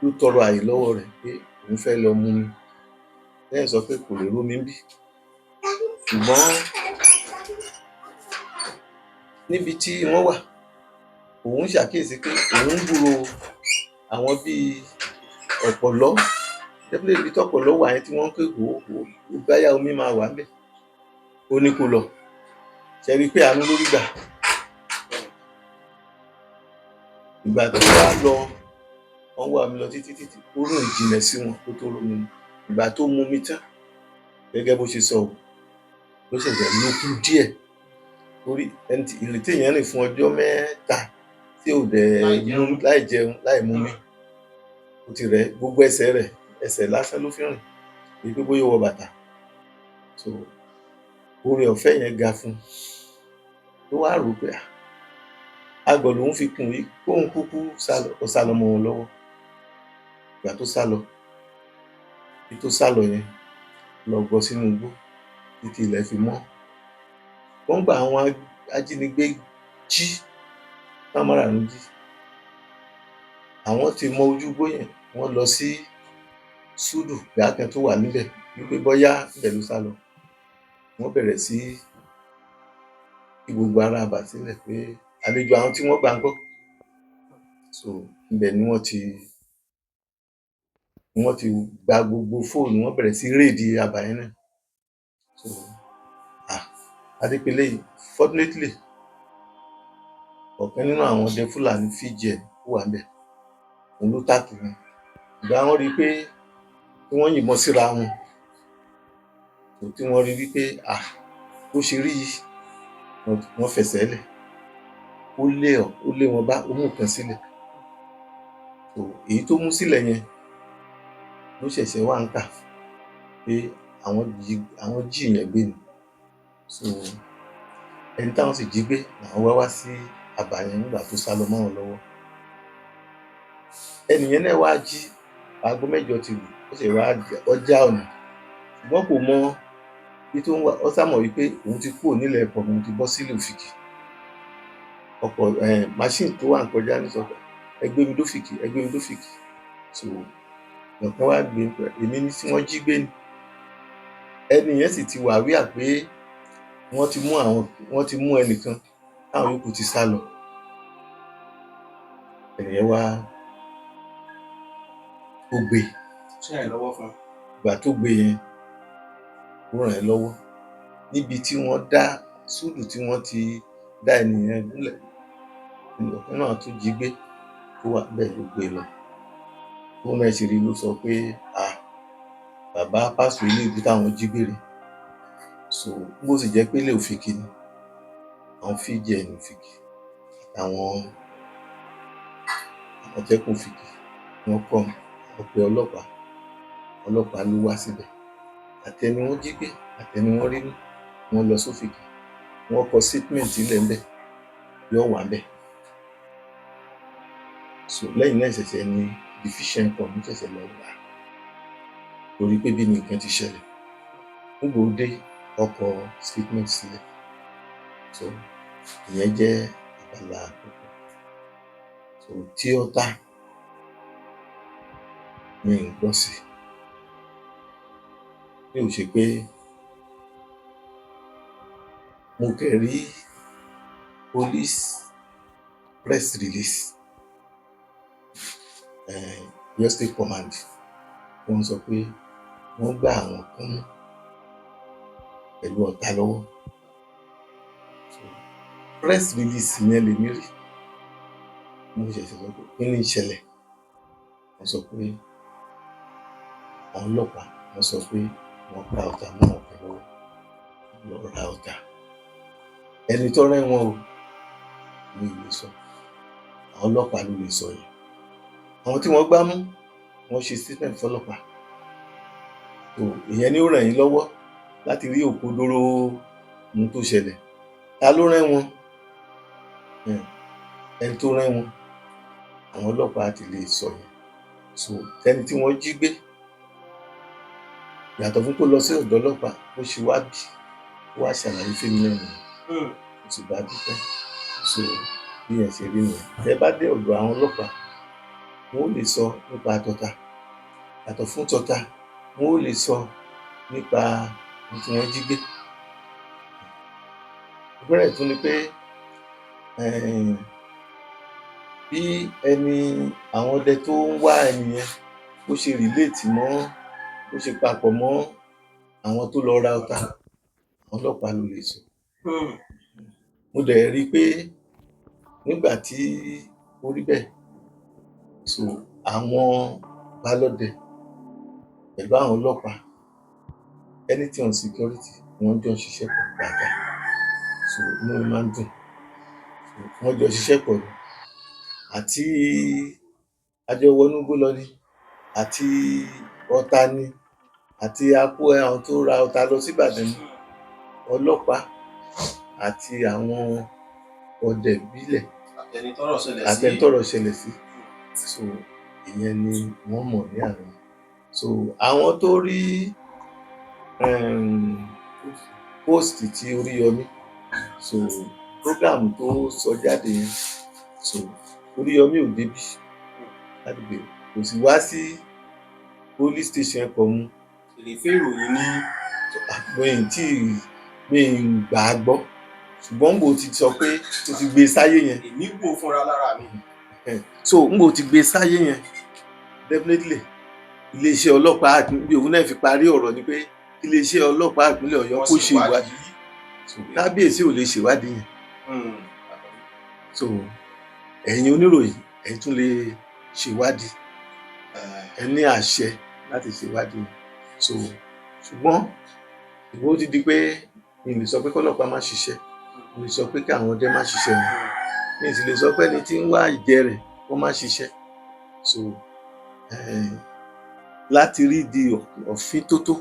ló tọrọ àyè lọ́wọ́ rẹ̀ pé òun fẹ́ lọ mumi. Lẹ́yìn sọ pé kò lè rómi ńbí. Ṣùgbọ́n níbi tí wọ́n wà, òun ṣàkíyèsí pé òun ń gbúròó àwọn bíi ọ̀pọ̀lọ́. Definitely ibi tọ́pọ̀lọ́ wà yẹn tí wọ́n ń ké hòó hòó, bóyá omi máa wà ńbẹ̀. Ó ní kó lọ. Ṣé ẹ rí i pé àánú ló rí gbà? Ìgbà tó wá lọ, wọ́n wá omi lọ títí títí, ó rìn jìnà sí wọn kó tó rómi mu. Ìgbà tó mumi tán, gẹ́gẹ́ bó ṣe sọ o, ló ṣẹ̀ṣẹ̀ lókun díẹ̀ torí ẹni tí ìrìn téèyàn rìn fún ọjọ́ 3 tí ò dẹ̀ mú láì jẹun láì mumi, ó ti rẹ̀ ẹ́, gbogbo ẹsẹ̀ rẹ̀, ẹsẹ̀ lásán ló fi ń rìn, kì í pé bóyá ó wọ bàtà. So oore ọ̀fẹ́ yẹn ga fún un. Ló wá rò ó pé agọ̀ lòun fi kùn yìí, kóun kúkú sálọ, ó sálọ mọ́ wọn lọ́wọ́. Ìgbà tó sálọ, ibi tó sálọ yẹn lọ gọ sínú igbó títí ilẹ̀ fi mọ́. Wọ́n gba àwọn ajínigbé jí, táwọn márààrún jí. Àwọn ti mọ ojú igbó yẹn, wọ́n lọ sí Súdù gbàá kan tó wà níbẹ̀ wípé bóyá ibẹ̀ ló sálọ. Wọ́n bẹ̀rẹ̀ sí kí gbogbo ará abà sílẹ̀ pé àlejò àwọn tí wọ́n gbà ńkọ́. So ibẹ̀ ni wọ́n ti gba gbogbo fóònù, wọ́n bẹ̀rẹ̀ sí raid abà yẹn náà. So Adépelé yìí, fortunately, ọ̀kan nínú àwọn ọdẹ Fúlàní FGN ó wà ńbẹ̀. Òun ló tàkì wọn. Ìgbà wọ́n rí i pé tí wọ́n yìnbọn síra wọn, tí wọ́n rí wípé bó ṣe rí yìí, wọ́n fẹsẹ̀ lẹ̀. Ó lé wọn bá, ó mú kan sílẹ̀. So èyí tó mú sílẹ̀ yẹn ló ṣẹ̀ṣẹ̀ wá ń kà pé àwọn jí èèyàn gbé ni. So ẹni táwọn sì jí gbé làwọn wá wá sí àbà yẹn nígbà tó sálọ mọ́ wọn lọ́wọ́. Ẹnì yẹn náà wá jí, aago 8 ti lù, ó sì wá ọjà ọ̀nà. Ṣùgbọ́n kò mọ ibi tó ń wà, ó sá mọ̀ wípé òun ti kúrò nílẹ̀ Ìkọ̀mù, òun ti bọ́ sílẹ̀ Òfìkì. Ọkọ̀ machine tó wà ń kọjá ní sọ pé ẹ gbé mi dófìkì, ẹ gbé mi dófìkì. So ọ̀kan wá gbé pé èmi ní tí wọ́n jí gbé ni. Ẹni yẹn sì ti wà wíà pé wọ́n ti mú ẹnìkan táwọn yòókù ti sá lọ. Ẹni yẹn wá ó gbé. Ṣé àìlọ́wọ́ fún un? Ìgbà tó gbé yẹn, ó ràn ẹ́ lọ́wọ́. Níbi tí wọ́n dá súdù tí wọ́n ti dá ẹni yẹn gúnlẹ̀, ọ̀kan náà tún jí gbé tó wà bẹ́ẹ̀ ló gbé lọ. Bóun náà ṣe rí ló sọ pé bàbá pásítọ̀ ilé ìlú táwọn jí gbé rèé. So bó sì jẹ́ pé ilé Òfìkì ni, àwọn FGN Òfìkì àtàwọn Àmọ̀tẹ́kùn Òfìkì wọ́n kọ́ wọ́n pe ọlọ́pàá, ọlọ́pàá ló wá síbẹ̀. Àtẹni wọ́n jí gbé, àtẹni wọ́n rí mú, wọ́n lọ sófìkì. Wọ́n kọ statement sílẹ̀ ńbẹ̀, yóò wà ńbẹ̀. So lẹ́yìn náà ṣẹ̀ṣẹ̀ ni division Ìkọ̀mù ṣẹ̀ṣẹ̀ lọ gbà á torí pé bí nǹkan ti ṣẹlẹ̀. Nígbà ó dé, ó kọ statement sílẹ̀. So ìyẹn jẹ́ abala àkọ́kọ́. So tí ó tà mi ò gbọ́ sí. Bí ò ṣe pé mo kẹ̀ rí police press release. Ọ̀yọ́ State Command, wọ́n sọ pé wọ́n gbá àwọn kan mú pẹ̀lú ọta lọ́wọ́. So press release yẹn lèmi rí. Mo ṣẹ̀ṣẹ̀ sọ pé, kí ni ìṣẹ̀lẹ̀? Wọ́n sọ pé àwọn ọlọ́pàá, wọ́n sọ pé wọ́n ká ọta mọ́ àwọn kan lọ́wọ́, lọ ra ọta. Ẹni tó rẹ́ wọn o, mi ò lè sọ. Àwọn ọlọ́pàá ló lè sọ yẹn. Àwọn tí wọ́n gbá mú, wọ́n ṣe statement fọlọ́pàá. So ìyẹn ni ó ràn yín lọ́wọ́ láti rí òkodoro ohun tó ṣẹlẹ̀. Ta ló rẹ́ wọn? Ẹni tó rẹ́ wọn, àwọn ọlọ́pàá ti lè sọ yẹn. So ẹni tí wọ́n jí gbé, yàtọ̀ fún kó lọ sí ọ̀dọ̀ ọlọ́pàá, bó ṣe wá bí, ó wá ṣàlàyé fún mi náà nìyẹn. Mo sì bá dúpẹ́. So bí yẹn ṣe rí nìyẹn. Tẹ́ bá dé ọ̀dọ̀ àwọn ọlọ́pàá, wọn ó lè sọ nípa tọ́ta. Yàtọ̀ fún tọ́ta, wọn ó lè sọ nípa ohun tí wọ́n jí gbé. Ìbéèrè tún ni pé bí ẹni àwọn ọdẹ tó ń wá ẹni yẹn, bó ṣe relate mọ́, bó ṣe papọ̀ mọ́ àwọn tó lọ ra ọta, àwọn ọlọ́pàá ló lè sọ. Mo dẹ̀ rí i pé nígbà tí ó rí bẹ́ẹ̀, so àwọn balọ́dẹ pẹ̀lú àwọn ọlọ́pàá, anything on security, wọ́n jọ ń ṣiṣẹ́ pọ̀ dáadáa. So inú mi máa ń dùn. So wọ́n jọ ṣiṣẹ́ pọ̀ ni. Àti a jọ wọnú igbó lọ ni, àti ọta ni, àti apó àwọn tó ra ọta lọ sí Ìbàdàn ni, ọlọ́pàá àti àwọn ọdẹ ìbílẹ̀ àtẹni tọ́rọ̀ ṣẹlẹ̀ sí. Àtẹni tọ́rọ̀ ṣẹlẹ̀ sí. So ìyẹn ni wọ́n mọ̀ ní àárín. So àwọn tó rí post tí Oríyọmí, so program tó sọ jáde yẹn, so Oríyọmí ò débí ládùúgbò, kò sì wá sí police station Kọ̀mú. Èrèfé ìròyìn ní. Mi ì tí mi ì gbà á gbọ́, ṣùgbọ́n mo ti sọ pé ó ti gbé e sáyé yẹn. Èmi wò fúnra lára mi. So n bò ti gbé e sáyé yẹn, definitely iléeṣẹ́ ọlọ́pàá, bí òun náà fi parí ọ̀rọ̀ ni pé iléeṣẹ́ ọlọ́pàá ìpínlẹ̀ Ọ̀yọ́ wọ́n kó sì ṣe ìwádìí. So kábíyèsí ò lè ṣèwádìí yẹn. So ẹ̀yin oníròyìn, ẹ̀yin tún lè ṣèwádìí. Ẹ ní àṣẹ láti ṣèwádìí yẹn. So ṣùgbọ́n ìwọ ti di pé mi ò lè sọ pé kọ́lọ́pàá má ṣiṣẹ́, mi ò lè sọ pé kí àwọn ọdẹ má ṣiṣẹ́ wọn, mi ò sì lè sọ pé ẹni tí ń wá ìjẹ rẹ̀ kó má ṣiṣẹ́. So láti rí di òfin tó tó.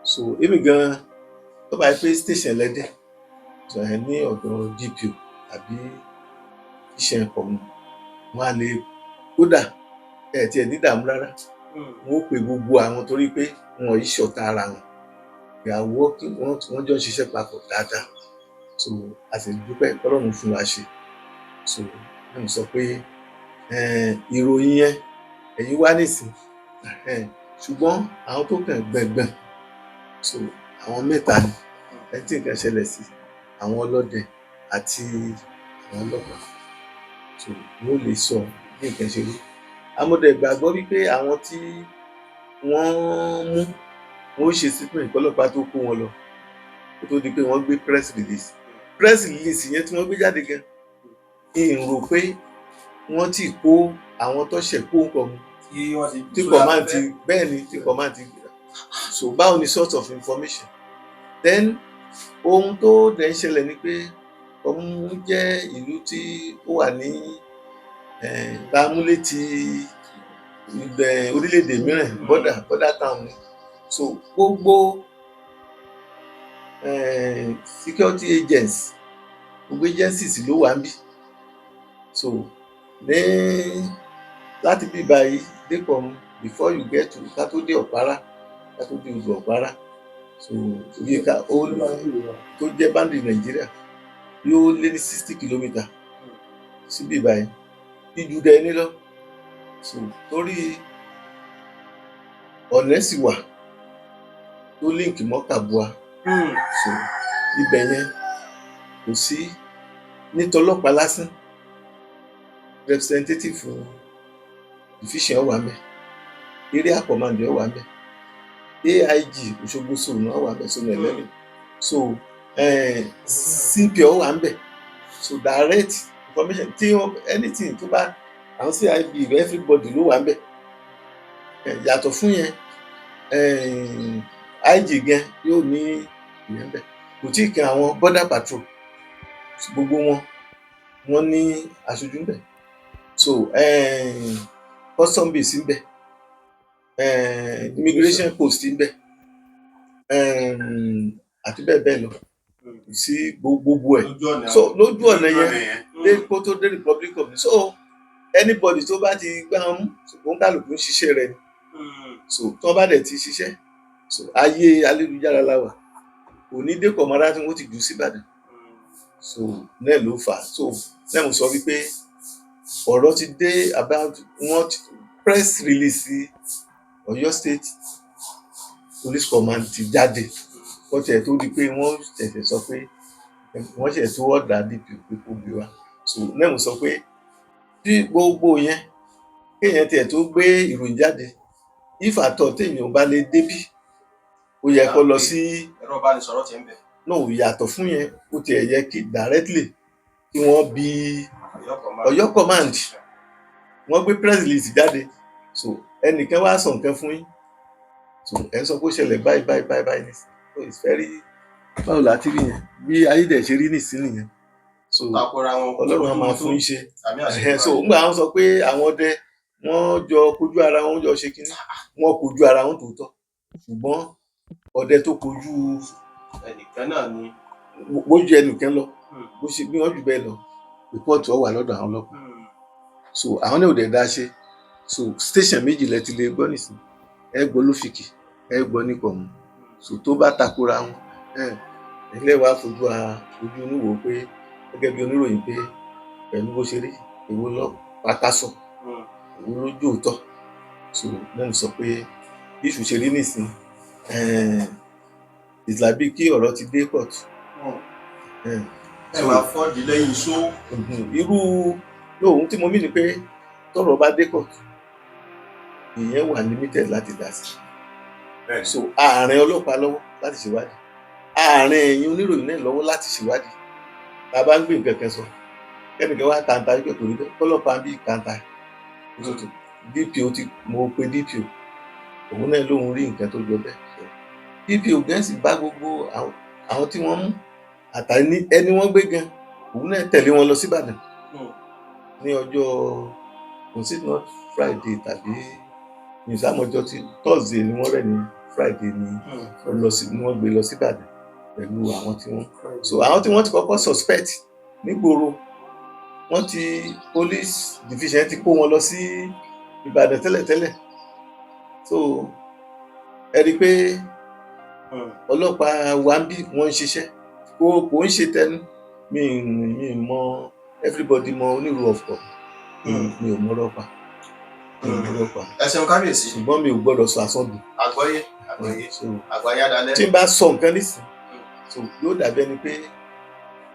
So èmi gan, tó bá yẹ pé station lẹ́dẹ̀, so ẹ ní ọ̀dọ̀ DPO tàbí iṣẹ́ Kọ̀mú, wọn á lè kódà ẹ tiẹ̀ ní dààmú rárá. Wọn ó pe gbogbo àwọn, torí pé wọn yìí ṣọ̀tá ara wọn. They are working, wọ́n jọ ń ṣiṣẹ́ papọ̀ dáadáa. So a sì dúpẹ́ Ọlọ́run fún wa ṣe. So wọ́n sọ pé ìròyìn yẹn, ẹ̀yin wá nísìn, ṣùgbọ́n àwọn tó kàn gbẹ̀ngbẹ̀n, so àwọn mẹ́ta ni: ẹni tí nǹkan ṣẹlẹ̀ sí, àwọn ọlọ́dẹ àti àwọn ọlọ́pàá. So wọ́n lè sọ bí nǹkan ṣe rí. Amọ̀dẹ̀ gbàgbọ́ wípé àwọn tí wọ́n mú, wọ́n ó ṣe statement kọ́lọ́pàá tó kó wọn lọ, kó tó di pé wọ́n gbé press release. Press release yẹn tí wọ́n gbé jáde gan, n rò pé wọ́n ti kó àwọn tó ṣẹ̀ kó nǹkan mu tí wọ́n ti tí command ti, bẹ́ẹ̀ ni, tí command ti. So báwo ni source of information? Then ohun tó dẹ̀ ń ṣẹlẹ̀ ni pé Kọ̀mú jẹ́ ìlú tí ó wà ní tá a múlé ti ibẹ̀ orílẹ̀-èdè mìíràn, border town ni. So gbogbo security agents, gbogbo agencies ló wà níbí. So ní láti bí báyìí dé Kọ̀mú, before you get to, ká tó dé Ọ̀párá, ká tó dé odò Ọ̀párá, so iye ká ó tó jẹ́ boundary Nàìjíríà yóò lé ní 60 kilometre síbí báyìí, ìjù dẹ̀ ní lọ. So torí ọ̀nà sì wà tó link mọ́ Kàbúà. So ibẹ̀ yẹn kò sí ní tọlọ́pàá lásán, representative Division wà ńbẹ̀, Area Command wà ńbẹ̀, AIG Òṣogbo Zone wà ńbẹ̀, Zone 11. So CP wà ńbẹ̀. So direct information tí wọ́n, anything tó bá àwọn CIB, everybody ló wà ńbẹ̀. Yàtọ̀ fún yẹn, IG gan yóò ní ìyẹn ńbẹ̀. Kò tí ì kan àwọn border patrol, gbogbo wọn, wọ́n ní aṣojú ńbẹ̀. So custom base ńbẹ̀, immigration post ńbẹ̀, àti bẹ́ẹ̀ bẹ́ẹ̀ lọ sí gbogbo ẹ̀. Lójú ọ̀nà. So lójú ọ̀nà yẹn dé kó tó dé Republic of, so anybody tó bá ti gbá wọn mú, òǹkàlùkù ń ṣiṣẹ́ rẹ̀ ni. So tí wọ́n bá dẹ̀ ti ṣiṣẹ́, so ayé ayélujára la wà, kò ní dé kọ̀mọ́rá tí wọ́n ti jù sí Ìbàdàn. So náà ló fà á. So náà mo sọ wípé ọ̀rọ̀ ti dé about wọ́n press release Ọ̀yọ́ State Police Command ti jáde, wọ́n tiẹ̀ tó di pé wọ́n ṣẹ̀ṣẹ̀ sọ pé wọ́n ṣẹ̀ tó ọ̀dà DPO pé kó gbé wá. So náà mo sọ pé tí gbogbo yẹn, kéèyàn tiẹ̀ tó gbé ìròyìn jáde, if at all téèyàn ò bá lè débí, ó yẹ kó lọ sí Ẹ̀rọ ìbánisọ̀rọ̀ ti ń bẹ̀. No, yàtọ̀ fún yẹn, ó tiẹ̀ yẹ kí directly kí wọ́n bi Ọ̀yọ́ Command. Wọ́n gbé press release jáde, so ẹnìkan wá sọ nǹkan fún yín, so ẹ ń sọ pé ó ṣẹlẹ̀ báyìí báyìí báyìí báyìí nísìnyí. So it's very, báwo la ti rí yẹn, bí ayé dẹ̀ ṣe rí nísìnyí nìyẹn. So Takora wọn. Ọlọ́run á máa fún yín ṣe. Àmín, àṣẹ. Ẹ̀hẹ́n, so ńgbà wọn sọ pé àwọn ọdẹ, wọ́n jọ kojú ara wọn, jọ ṣe kínní, wọ́n kojú ara wọn tòótọ́, ṣùgbọ́n ọdẹ tó kojú Ẹnìkan náà ni. Bójú ẹnìkan lọ, bó ṣe bí wọ́n jù bẹ́ẹ̀ lọ, report ó wà lọ́dọ̀ àwọn ọlọ́pàá. So àwọn náà ò dẹ̀ dá ṣe. So station méjì lẹ ti lè gbọ́ nísìnyí, ẹ gbọ́ lófìkì, ẹ gbọ́ ní Kọ̀mú. So tó bá takora wọn, ẹ ilé wa fojú a ojú inú wò ó pé gẹ́gẹ́ bí oníròyìn pé pẹ̀lú bó ṣe rí, èwo lọ pàkásọ, èwo ló jó òótọ́. So náà sọ pé bí ìṣù ṣe rí nísìnyí, it's like bí kí ọ̀rọ̀ ti dé court. Ẹ máa fọ́ọ̀dì lẹ́yìn iṣó. Irú lóhun tí mo mí ni pé tọ́rọ̀ bá dé court, ìyẹn wà limited láti dá sí. So àárín ọlọ́pàá lọ́wọ́ láti ṣèwádìí, àárín ẹ̀yin oníròyìn náà lọ́wọ́ láti ṣèwádìí. Tá a bá ń gbé nǹkan kan sọ, kẹ́nìkan wá kàńtà wípé kò rí bẹ́ẹ̀, kọ́lọ́pàá bí kàńtà DPO ti, mo pe DPO, òun náà lóun rí nǹkan tó jọ bẹ́ẹ̀. So DPO gan sì bá gbogbo àwọn tí wọ́n mú àtàní ẹni wọ́n gbé gan, òun náà tẹ̀lé wọn lọ síbàdàn ní ọjọ́, was it not Friday tàbí ìsàmọjọ tí Thursday ni wọ́n rẹ̀ ní Friday ni wọ́n lọ sí, ni wọ́n gbé lọ síbàdàn pẹ̀lú àwọn tí wọ́n, so àwọn tí wọ́n ti kọ́kọ́ suspect nígboro, wọ́n ti police division ti kó wọn lọ sí Ìbàdàn tẹ́lẹ̀tẹ́lẹ̀. So ẹ rí i pé ọlọ́pàá wa ń bí, wọ́n ń ṣiṣẹ́, kò ń ṣe tẹnu mi mọ. Everybody mọ onírú ọ̀pọ̀, mi ò mọ̀rọ̀ pa, mi ò mọ̀rọ̀ pa. Ẹ ṣeun, kábíyèsí. Ṣùgbọ́n mi ò gbọ́dọ̀ sọ àsọdùn. Àgbọ́yé, àgbọ́yé. So Àgbáyé adalẹ́. tí n bá sọ nǹkan nísìn, so yóò dàbí ẹni pé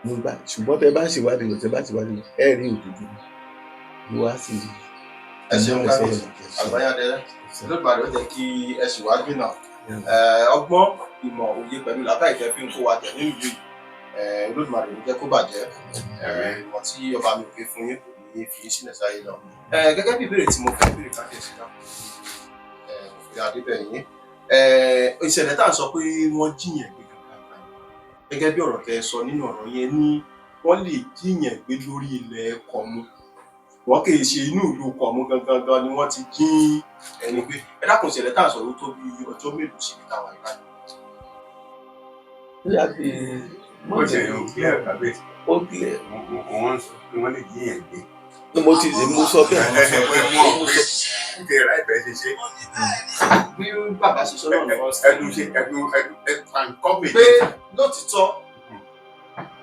mo bá, ṣùgbọ́n tẹ bá ń ṣèwádìí lọ, tẹ bá ń ṣèwádìí lọ, ẹ rí òdodo ló wá sí. Ẹ ṣeun, kábíyèsí, àgbáyé adalẹ́. Olódùmarè ó jẹ́ kí ẹ ṣì wá gbìnà. Ọgbọ́n, ìmọ̀, òye pẹ̀lú làákàyè tẹ́ fi ń kó wa jẹ nínú ìlú yìí, Olódùmarè ò ní jẹ́ kó bàjẹ́. Ìmọ̀ tí ọba mi òkè fún yín kò ní fi yín sílẹ̀ sáyé lọ. Gẹ́gẹ́ bí ìbéèrè tí mo fẹ́ béèrè, kábíyèsí náà, mo fi adébẹ̀yìn ìṣẹ̀lẹ̀ tá à ń sọ pé wọ́n jíyàn gbé gangan, gẹ́gẹ́ bí ọ̀rọ̀ tẹ́ sọ nínú ọ̀rọ̀ yẹn ní wọ́n lè jíyàn gbé lórí ilẹ̀ Kọ̀mú, wọ́n kì í ṣe inú ìlú Kọ̀mú gangan gan ni wọ́n ti jí ẹni gbé. Ẹ dákun, ìṣẹ̀lẹ̀ tá à ń sọ yìí, ó tó bí ọjọ́ mélòó síbi táwa yìí báyìí? Bóyá bí Ó ṣe ò clear, kábíyèsí. Ó clear. Wọ́n sọ pé wọ́n lè jíyàn gbé. Mo ti mo sọ bẹ́ẹ̀. Ẹ pé wọ́n pé kí ẹ ráì bẹ́ẹ̀ ṣe ṣe. Bí bàbá ṣe sọ náà ni wọ́n sọ. Ẹnu ṣe ẹnu ẹnu ẹnu kọ́mì. Pé lótìtọ́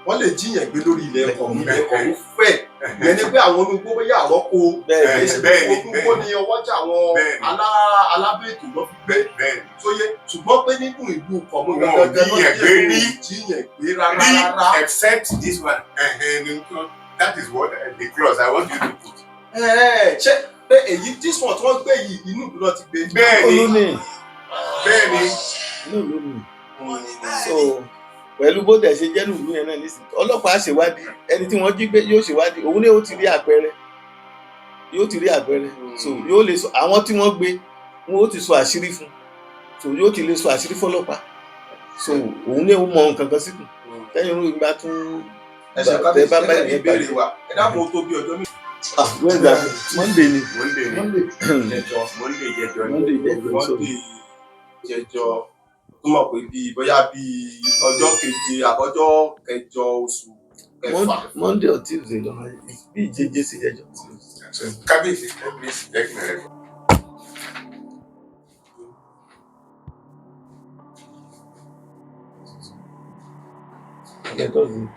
wọ́n lè jíyàn gbé lórí ilẹ̀ Kọ̀mú, ilẹ̀ Kọ̀mú fẹ̀, ìyẹn ni pé àwọn onugbó, bóyá àrọ́kọ Bẹ́ẹ̀. Bẹ́ẹ̀ni, onugbó ni ọwọ́jà àwọn alábẹ́ẹ̀tò lọ́ fi gbé sóyè, ṣùgbọ́n pé nínú ìlú Kọ̀mú Wọn ò gangan jíyàn gbé rí. Jíyàn gbé rárá Rí rárá. Except this one. That is what the clause I want you to put. Ẹ, ṣé Pé èyí this one tí wọ́n gbé yìí, inú ìlú náà ti gbé. Bẹ́ẹ̀ Ìlú ni, ni. Bẹ́ẹ̀ ni. Inú ìlú ni. So pẹ̀lú bó dẹ̀ ṣe jẹ́ nílùú yẹn náà nísìnyí, ọlọ́pàá á ṣèwádìí. Ẹni tí wọ́n jí gbé yóò ṣèwádìí, òun ní ó ti rí àpẹẹrẹ, yóò ti rí àpẹẹrẹ. So yóò lè sọ àwọn tí wọ́n gbé, wọn ó ti sọ àṣírí fún, so yóò ti lè sọ àṣírí fọlọ́pàá. So òun ní òun mọ nǹkan kan síkùn tẹ́yìn irú ìgbà tún. Ẹ ṣeun. Tẹ Kábíyèsí, bá bá gẹ́gẹ́ bí ìyẹn ìbéèrè pàdé. wa, ẹ dákun, ó tó bí ọjọ́ méjì. Ah, Wednesday, Monday ni. Monday ni. Jẹjọ. Monday jẹjọ ni. Monday jẹjọ, so Monday jẹjọ tó mọ̀ pé bíi bóyá bíi ọjọ́ keje àbọ̀jọ́ kẹjọ oṣù kẹfà. Monday or Tuesday lọ bí ìjẹjẹ sí jẹjọ. Kábíyèsí, kábíyèsí, jẹ́ kí n rẹ̀. Yeah, Thursday.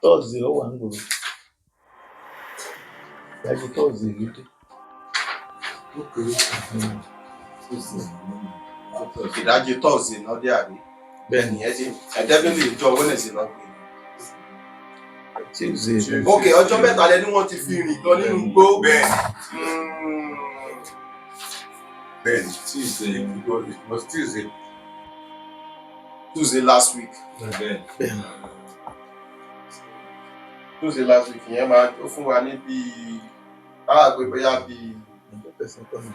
Thursday ó wà ń gbòòrò. Ìdájí Thursday ló dé. Tuesday. Ìdájí Thursday náà dé àrí. Bẹ́ẹ̀ni. Ìyẹn ti ẹ definitely ìjọ Wednesday náà gbé. Tuesday. Ok, ọjọ́ 3 lẹ ní wọ́n ti fi rìn lọ nínú igbó. Bẹ́ẹ̀ bẹ́ẹ̀ ni, Tuesday, it was Tuesday. Tuesday last week. Bẹ́ẹ̀ni. Tuesday last week yẹn máa ó fún wa ní bíi báwa pé bóyá bíi Ọjọ́ kẹsàn-án kọ́ ni.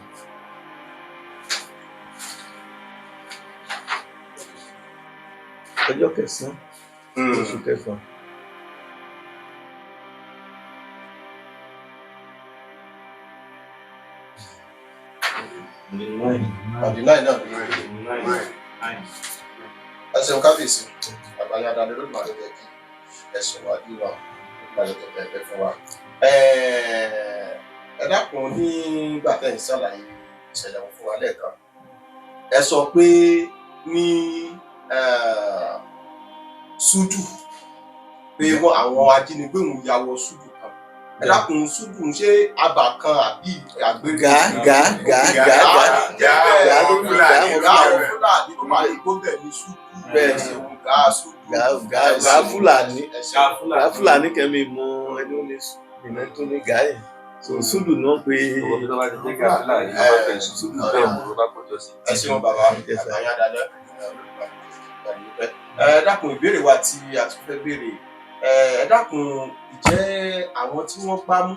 Ọjọ́ kẹsàn-án oṣù kẹfà. Àbí nine náà ló ń. Ẹ ṣeun kábíyèsí, àgbáyé adarí ló máa jẹ́ kí ẹ̀sùn wa bí wa máa jẹ́ kí ẹ fún wa. Ẹ dákun, nígbà tẹ́ ń ṣàlàyé ìṣẹ̀lẹ̀ wọn fún wa lẹ́ẹ̀kan, ẹ sọ pé ní Súdù pé wọ́n àwọn ajínigbé ń ya wọ Súdù kan. Ẹ dákun, Súdù ń ṣe abà kan àbí àgbèrè? Gà gà gà gà gà. Gà. Gà. Àwọn Fúlàní. Gà. Gà àwọn Fúlàní tó wà ní gbọ́bẹ̀ ní Súdù. Bẹ́ẹ̀ ni. Ṣeun, gà Súdù. Gà gà gà Fúlàní. Ẹ ṣeun. Gà Fúlàní kẹ́mi mọ ẹni ó ní ìná tó ní gà yẹn. So Súdù náà pé. Owó tó bá ti jẹ́ gà Fúlàní ló bá fẹ́ Súdù bẹ́ẹ̀ mú ló bá pọ̀jọ́ sí. Ẹ ṣeun bàbá. Yes, sir. Àgbáyé adalẹ. Ẹ dákun, ìbéèrè wa tí a tún fẹ́ béèrè, ẹ dákun, ìjẹ́ àwọn tí wọ́n gbá mú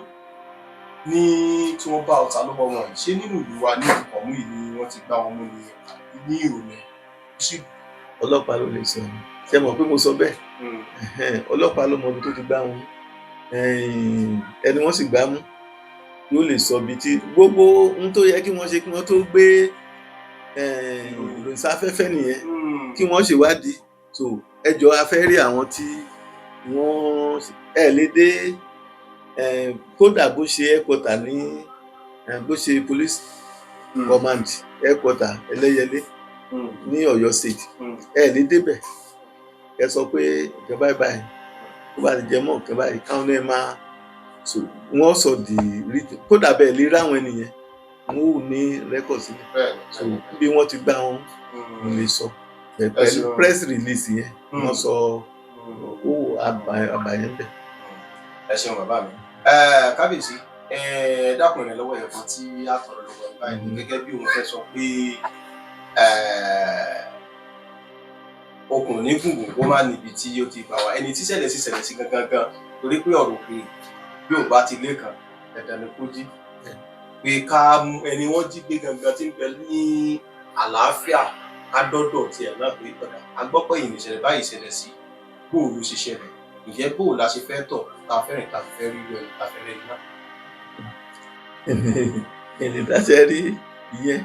ní tí wọ́n bá ọta lọ́wọ́ wọn yìí, ṣé nínú ìlú wa ní Ìkọ̀mú yìí ni wọ́n ti gbá wọn mú ni àbí ní Ìrònẹ̀ sí? Ọlọ́pàá ló lè sọ. Ṣé mọ̀ pé mo sọ bẹ́ẹ̀? Ẹhẹ́n, ọlọ́pàá ló mọ ibi tó ti gbá wọn mú. Ẹni wọ́n sì gbá mú yóò lè sọ ibi tí gbogbo ohun tó yẹ kí wọ́n ṣe kí wọ́n tó gbé ìròyìn sáfẹ́fẹ́ nìyẹn, kí wọ́n ṣèwádìí. So ẹ jọ̀ọ́, a fẹ́ rí àwọn tí wọ́n ẹ lè dé, kódà bó ṣe headquarter ní bó ṣe police command headquarter Ẹlẹ́yẹlé ní Ọ̀yọ́ State, ẹ lè débẹ̀ ẹ sọ pé nǹkan báyìí báyìí tó bá ti jẹ mọ́ nǹkan báyìí, káwọn náà máa so wọ́n sọ di rí. Kódà bẹ́ẹ̀ lè ráwọn ènìyàn wọn ò ní record sílẹ̀. So bí wọ́n ti gbá wọn, mo lè sọ pẹ̀lú press release yẹn, wọ́n sọ owó àbàyẹn bẹ̀. Ẹ ṣeun bàbá mi. Kábíyèsí, ẹ dákun, ìrànlọ́wọ́ yẹn kan tí a tọrọ lọ́wọ́ ẹ báyìí ni gẹ́gẹ́ bí òun fẹ́ sọ pé okùn ní gùngùn kó má níbi tí ó ti bá wa, ẹni tí ṣẹlẹ̀ sí ṣẹlẹ̀ sí gangan gan, torí pé ọ̀rọ̀ òkèèrè bí ò bá ti lé kan, dandan ni kó jí pé ká mú ẹni wọ́n jí gbé gangan tí ń bẹ ní àlàáfíà, ká dọ́dọ̀ tiẹ̀ náà pé ọ̀dà a gbọ́ pé ìṣẹ̀lẹ̀ báyìí ṣẹlẹ̀ sí, bóò ló ṣe ṣẹlẹ̀, ǹjẹ́ bóò la ṣe fẹ́ tọ̀ tá a fẹ́ rìn tá a fẹ́ rí ẹni tá a fẹ́ rẹ́ni náà. Èlé dáṣẹ rí ìyẹn,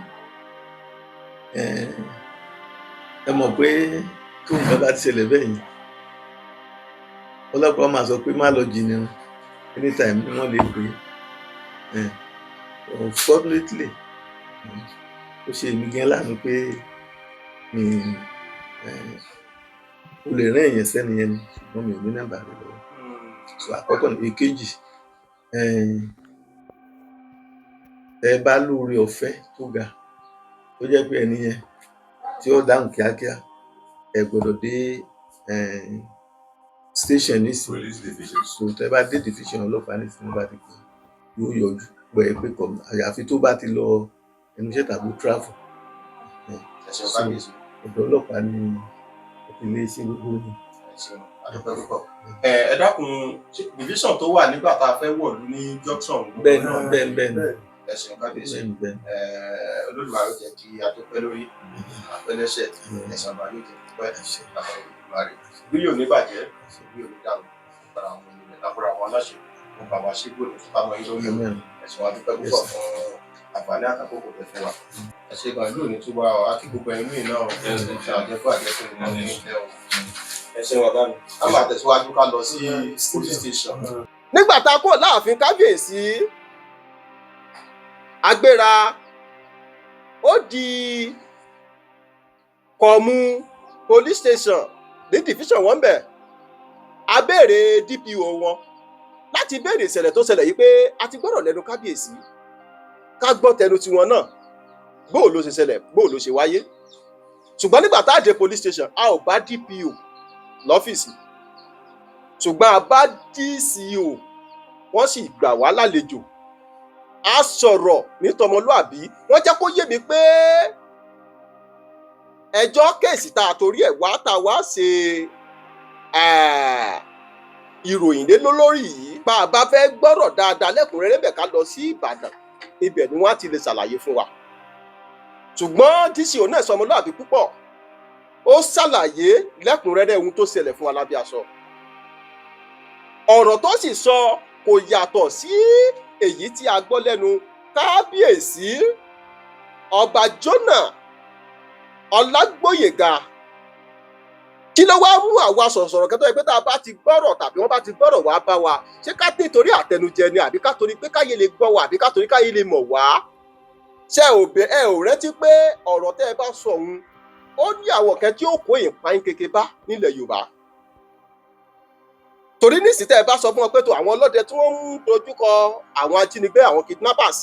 ẹ mọ̀ pé tó nǹkan bá ti ṣẹlẹ̀ bẹ́ẹ̀ yẹn, ọlọ́pàá máa sọ pé má lọ jìnnà, anytime ni wọ́n lè pè é. Unfortunately, ó ṣe èmi gan láàánú pé mi ò lè rán èèyàn sẹ́ni yẹn ni, ṣùgbọ́n mi ò ní nọ́mbà rẹ̀ lọ́wọ́. So àkọ́kọ́ ní èkejì, ẹ bá lóore ọ̀fẹ́ tó ga tó jẹ́ pé ẹni yẹn tí ó dáhùn kíákíá, ẹ gbọ́dọ̀ dé. Station nísìnyí. Police division. So tẹ bá dé division ọlọ́pàá nísìnyí, bá ti pè, yóò yọjú pé pé kọ, àyàfi tó bá ti lọ ẹnu iṣẹ́ tàbí travel. Ẹ ṣeun, kábíyèsí. Ọ̀dọ̀ ọlọ́pàá ni ilé iṣẹ́ gbogbo ni. Ẹ ṣeun, adúpẹ́ púpọ̀. Ẹ dákun, ṣé division tó wà nígbà tá a fẹ́ wọ̀lú ní junction? Bẹ́ẹ̀ ni, bẹ́ẹ̀, bẹ́ẹ̀ ni. Ẹ ṣeun, kábíyèsí. Bẹ́ẹ̀ ni, bẹ́ẹ̀ ni. Olódùmarè jẹ́ kí a tó pẹ́ lórí àpẹlẹsẹ ẹ̀sán ọba yóò jẹ́ pẹ́ lábẹ́ Olódùmarè. Bí yóò ní bàjẹ́, bí yóò ní dàrú lára àwọn ènìyàn, lábúrò àwọn aláṣẹ wọn bá wa ṣe gbòòrò fún táwọn yìí lórí. Amen. Ẹ̀sùn wa, dúpẹ́ púpọ̀ fún àǹfààní àtàkókò tẹ fún wa. Ẹ ṣe gan, ìlú òní túbọ̀ akí gbogbo ẹ̀yin míì náà ṣe àjẹkù àjẹkù ní wọn ní ilé o. Ẹ ṣeun, bàbá mi. A máa tẹ̀síwájú ká lọ sí police station. Nígbà tá a kúrò láàfin kábíyèsí, agbéra ó di Kọ̀mú police station ní division wọn bẹ̀. A béèrè DPO wọn láti béèrè ìṣẹ̀lẹ̀ tó ṣẹlẹ̀ yìí, pé a ti gbọ́rọ̀ lẹ́nu kábíyèsí, ká gbọ́ tẹnu tiwọn náà, bóò ló ṣe ṣẹlẹ̀, bóò ló ṣe wáyé. Ṣùgbọ́n nígbà tá a dé police station, a ò bá DPO lọ́fíìsì, ṣùgbọ́n a bá DCO. Wọ́n sì gbà wá lálejò, a sọ̀rọ̀ ní tọmọlúàbí. Wọ́n jẹ́ kó yé mi pé ẹjọ́ case tá a torí ẹ̀ wá, tá a wá ṣe ìròyìn lé lórí yìí, bá a bá fẹ́ gbọ́rọ̀ dáadáa lẹ́kùnrẹ́rẹ́ bẹ̀, ká lọ sí Ìbàdàn, ibẹ̀ ni wọ́n á ti lè ṣàlàyé fún wa. Ṣùgbọ́n DCO náà sọmọlúàbí púpọ̀, ó ṣàlàyé lẹ́kùnrẹ́rẹ́ ohun tó ṣẹlẹ̀ fún wa lábẹ́ aṣọ. Ọ̀rọ̀ tó sì sọ kò yàtọ̀ sí èyí tí a gbọ́ lẹ́nu kábíyèsí Ọba Jonah Ọlágbóyèga. Kí ló wá mú àwa sọ̀rọ̀sọ̀rọ̀ kẹ́tọ́ yẹ pé tá a bá ti gbọ́rọ̀ tàbí wọ́n bá ti gbọ́rọ̀ wá bá wa, ṣé ká nítorí àtẹnujẹ ni, àbí ká torí pé káyé lè gbọ́ wa, àbí ká torí káyé lè mọ̀ wá? Ṣé ò bẹ ẹ ò rántí pé ọ̀rọ̀ tẹ́ ẹ bá sọ òun, ó ní àwọn kan tí ó kó ìpayín keke bá nílẹ̀ Yorùbá? Torí nísìsiyìí, tẹ́ ẹ bá sọ fún wọn pé tó àwọn ọlọ́dẹ tí wọ́n ń dojúkọ àwọn ajínigbé, àwọn kidnappers,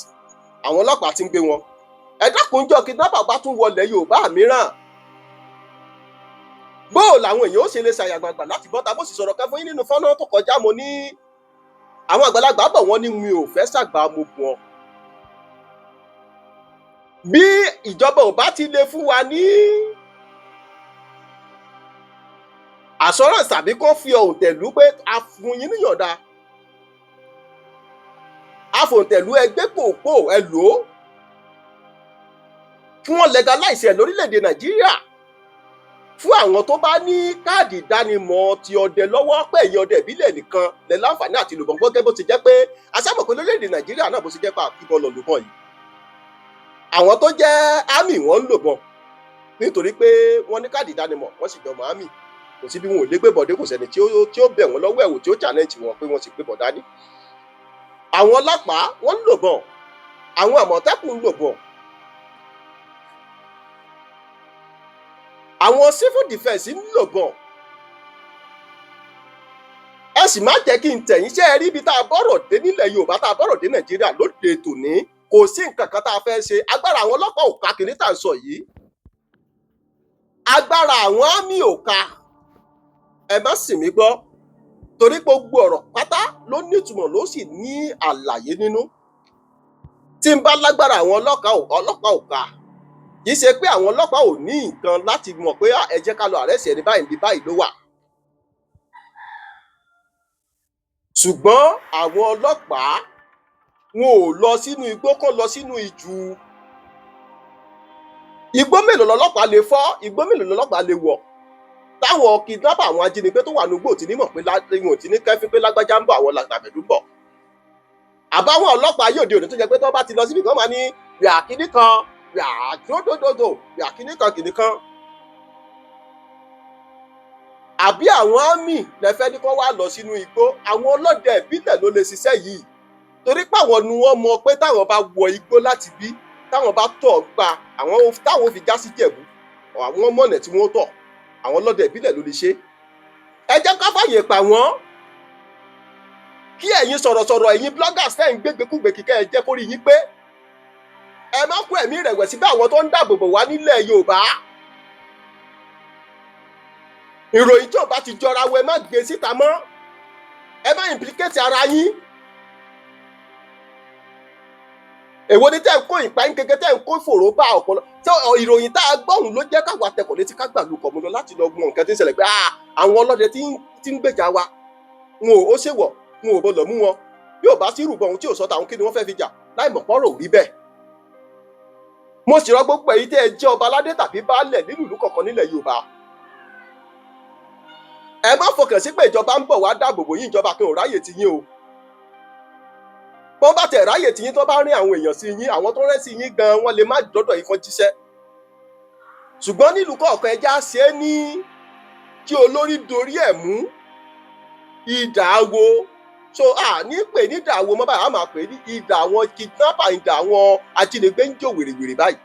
àwọn ọlọ́pàá ti ń gbé wọn, ẹ dákun, jọ kidnapper bá tún wọlé Yorùbá mìíràn, bóò làwọn èèyàn ó ṣe lè ṣàyàgbàgbà láti bọ́ta? Bó sì sọ̀rọ̀ kan fún yín nínú fọ́nrán tó kọjá, mo ní àwọn àgbàlagbà bọ̀, wọ́n ní mi ò fẹ́ ṣàgbà mo bù ọ́. Bí ìjọba ò bá ti lè fún wa ní assurance tàbí kó fi òǹtẹ̀lú pé a fún yín níyọ̀ǹda, a fòǹtẹ̀lú ẹgbẹ́ pòpò ẹ lò ó, kí wọ́n legalize ẹ̀ lórílẹ̀‐èdè Nàìjíríà fún àwọn tó bá ní káàdì ìdánimọ̀ ti ọdẹ lọ́wọ́, pé ẹ̀yin ọdẹ ìbílẹ̀ nìkan lẹ láǹfààní àti lòbọ̀n, gẹ́gẹ́ bó ti jẹ́ pé asámọ̀ pé lórílẹ̀‐èdè Nàìjíríà náà, bó ti jẹ́ pé àkíbọ̀ lọ lòbọ̀n yìí, àwọn tó jẹ́ army wọ́n ń lòbọ̀n nítorí pé wọ́n ní káàdì ìdánimọ̀, wọ́n sì jọmọ army. Kò sí bí wọn ò lè gbé bọ̀dé, kò sẹ́ni tí ó bẹ̀ wọ́n lọ́wọ́ ẹ̀wò, tí ó challenge wọn pé wọ́n sì gbé bọ̀ dání. Àwọn ọlọ́pàá wọ́n ń lòbọ̀n, àwọn Àmọ̀tẹ́kùn ń lòbọ̀n, àwọn civil defence ń lòbọ̀n. Ẹ sì má jẹ́ kí n tẹ̀yìn. Ṣe é rí ibi tá a bọ́rọ̀ dé nílẹ̀ Yorùbá, tá a bọ́rọ̀ dé Nàìjíríà lóde tòní? Kò sí nǹkan kan tá a fẹ́ ṣe. Agbára àwọn ọlọ́pàá ò ká kìíní tá à ń sọ yìí, agbára àwọn army ò ká. Ẹ má sì mí gbọ́, torí gbogbo ọ̀rọ̀ pátá ló nítumọ̀, ló sì ní àlàyé nínú. Tí n bá lágbára àwọn ọlọ́pàá ò ká, kì í ṣe pé àwọn ọlọ́pàá ò ní nǹkan láti mọ̀ pé, "Ah, ẹ jẹ́ ká lọ arrest ẹni báyìí, níbi báyìí ló wà." Ṣùgbọ́n àwọn ọlọ́pàá wọn ò lọ sínú igbó kán lọ sínú ijù igbó. Mélòó lọlọ́pàá lè fọ́? Igbó mélòó lọlọ́pàá lè wọ̀ táwọn kidnapper, àwọn ajínigbé tó wà ní igbó ò ti ní mọ̀ pé wọn ò ti ní kẹ́fín pé lágbájá ń bọ̀, àwọn làgbàmẹ̀dù ń bọ̀? Àbáwọn ọlọ́pàá yóò di òní tó jẹ́ pé tó bá ti lọ síbi kan, máa ní yà kíní kan, yà dódòdòdò, yà kíní kan kíní kan. Àbí àwọn army lẹ́fẹ́ ní kó wá lọ sínú igbó? Àwọn ọlọ́dẹ ìbílẹ̀ ló lè ṣiṣẹ́ yìí, torí páwọn ni wọ́n mọ̀ pé táwọn bá wọ igbó láti bí táwọn bá tọ̀ gba àwọn táwọn fi já sí Jẹ̀bú, àwọn mọ̀nà tí wọ́n tọ̀. Àwọn ọlọ́dẹ ìbílẹ̀ ló lè ṣe. Ẹ jẹ́ ká fàyè pa wọ́n, kí ẹ̀yin sọ̀rọ̀sọ̀rọ̀, ẹ̀yin bloggers tẹ́ ń gbégbékúgbè kíkẹ́, ẹ jẹ́ kó rí yín pé ẹ má kó ẹ̀mí ìrẹ̀wẹ̀sì bá àwọn tó ń dáàbò bò wá nílẹ̀ Yorùbá. Ìròyìn tí ò bá ti jọra wọ, ẹ má gbé síta mọ́, ẹ má implicate ara yín. Èwo ni tẹ́ ń kó ìpáyín kékeré, tẹ́ ń kó ìfòró bá ọ̀pọ̀lọ tí ìròyìn tá a gbọ́hùn ló jẹ́ káwa tẹkọ̀ létí ká gbàlú kọ̀mú lọ láti lọ mọ nǹkan tí ń ṣẹlẹ̀ pé ah, àwọn ọlọ́dẹ tí ń gbèjà wa, wọn ò ó ṣèwọ̀, wọn ò gbọdọ̀ mú wọn. Bí ò bá sí rúbọ ohun tí ò sọ tàwọn, kí ni wọ́n fẹ́ fi jà láì mọ̀ pọ́rọ̀ ò rí bẹ́ẹ̀? Mo sì rọ gbogbo èyí tẹ́ ẹ jẹ́ ọba aládé tàbí baálẹ̀ nínú ìlú kọ̀ọ̀kan nílẹ̀ Yorùbá, ẹ má fọkàn sí pé ìjọba ń bọ̀ wá dáàbò bò yín. Ìjọba kan ò ráyè ti yín o. Bọ́n bá tẹ̀ ráyè tí yín, tó bá rí àwọn èèyàn sí yín, àwọn tó rẹ́ sí yín gan, wọ́n lè má dọ́dọ̀ yín kan jíṣẹ́. Ṣùgbọ́n nílùú kọ̀ọ̀kan, ẹja ṣe é ní kí olórí dorí ẹ̀ mú ìdà wo so a ní pè ní ìdà wo mọ́ báyìí, a máa pè ní ìdà àwọn kidnapper, ìdà àwọn ajínigbé ń jò wèrèwèrè báyìí.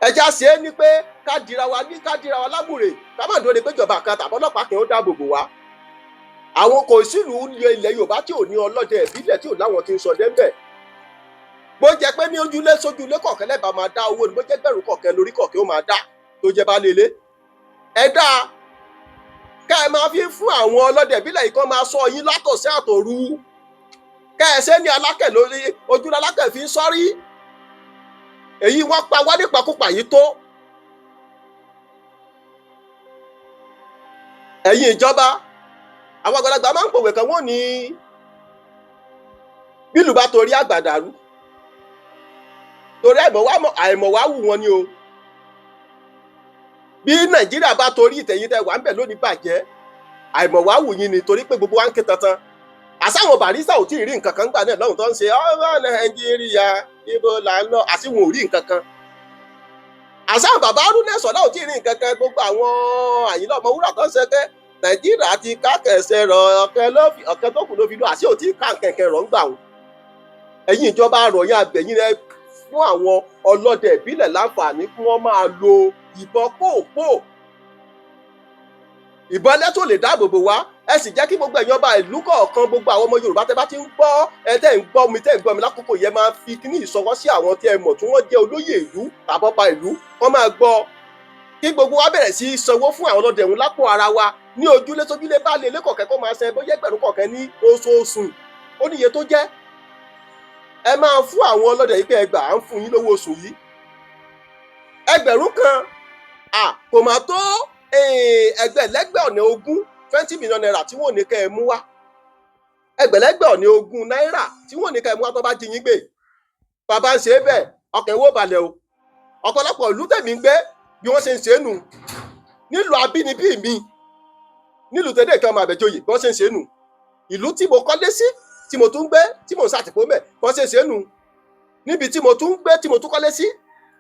Ẹja ṣe é ní pé ká dira wa ní ká dira wa lámùrè, ká má dúró de pé ìjọba kan tàbí ọlọ́pàá kan ó dáàbò bò wá. Àwọn kò sílùú ilẹ̀ Yorùbá tí ò ní ọlọ́dẹ ìbílẹ̀, tí ò láwọn tí ń ṣọdẹ ńbẹ̀. Bó jẹ́ pé ní ojúlé sójúlé kọ̀ọ̀kan lẹ́bàá máa dá owó ni, bó jẹ́ gbẹ̀rún kọ̀ọ̀kan lórí kọ̀ọ̀kan ó máa dá tó jẹ́ bá lélẹ̀, ẹ dáa ká ẹ máa fi fún àwọn ọlọ́dẹ ìbílẹ̀ yìí kán máa sọ yín látọ̀sí àtòru, ká ẹ ṣe ní alákẹ̀ lórí ojúlé alákẹ̀ fi ń sọ́rí. Èyí wọ́n pa wá nípakúpa yìí tó. Ẹ̀yin ìjọba, àwọn àgbàlagbà máa ń pòwe kan, wọ́n ní bílù bá torí àgbà dàrú, torí àìmọ̀ wá wù wọn ni o. Bí Nàìjíríà bá torí ìtẹ̀yìn tẹ wà ń bẹ̀ lónìí bàjẹ́, àìmọ̀ wá wù yín ni, torí pé gbogbo wa ń ké tantan. Àsáwọn Barrister ò tí ì rí nǹkan kan gbà náà lọ́hùn tó ń ṣe ọ̀rọ̀ Nàìjíríà, ibo là ń lọ, àti wọn ò rí nǹkan kan. Àsáwọn bàbá Haruna Sọlá ò tí ì rí nǹkan kan. Gbogbo àwọn Àyìnlá Ọmọwúrà tó ń ṣe pé Nàìjíríà ti kákẹsẹ̀ rọ ọ̀kẹ́ ló fi ọ̀kẹ́ tó kù ló fi lọ, àṣé ò tí ì ká kẹ̀kẹ́ rọ̀ ń gbà wọn. Ẹ̀yin ìjọba, àròyìn abẹ̀yìn rẹ fún àwọn ọlọ́dẹ ìbílẹ̀ láǹfààní kí wọ́n máa lo ìbọn póòpóò, ìbọn ẹlẹ́tò lè dáàbò bò wá. Ẹ sì jẹ́ kí gbogbo ẹ̀yin ọba ìlú kọ̀ọ̀kan, gbogbo àwọn ọmọ Yorùbá tẹ́ bá ti ń gbọ́ ẹ, tẹ́ ń gbọ́ mi, tẹ́ ń gbọ́ mi lákòókò yẹn, máa fi kíní ìsọwọ́ sí àwọn tí ẹ mọ̀ tí wọ́n jẹ́ olóyè ìlú tàbọ́ba ìlú kọ́ máa gbọ́, kí gbogbo wa bẹ̀rẹ̀ sí í sanwó fún àwọn ọlọ́dẹ òun lápò ara wa ní ojúlé sójúlé, bá lè lé kọ̀ọ̀kẹ́ kó máa san bóyá ẹgbẹ̀rún kọ̀ọ̀kẹ́ ní oṣooṣù, ó níye tó jẹ́. Ẹ máa fún àwọn ọlọ́dẹ yìí pé ẹ gbà á, ń fún yín lówó oṣù yìí, 1,000 à kò máa tó ẹgbẹ̀lẹ́gbẹ̀ ọ̀nà 20, ₦20 million tí wọ́n ní kẹ́ ẹ mú wá, ẹgbẹ̀lẹ́gbẹ̀ ọ̀nà 20 náírà tí wọ́n ní kẹ́ ẹ mú wá tó bá jí yín gbé. Bàbá ń ṣe é bẹ́ẹ̀, ọkàn ìwọ balẹ̀ o. Ọ̀pọ̀lọpọ̀ ìlú tẹ̀mí ń gbé, bí wọ́n ṣe ń ṣe é nù nílùú abínibí mi, nílùú tẹ́lẹ̀ kí ọmọ Àbẹ̀joyè, bí wọ́n ṣe ń ṣe é nù. Ìlú tí mo kọ́lé sí, tí mo tún ń gbé, tí mo ń ṣàtìpó mẹ́, bí wọ́n ṣe ń ṣe é nù. Níbi tí mo tún ń gbé, tí mo tún kọ́lé sí,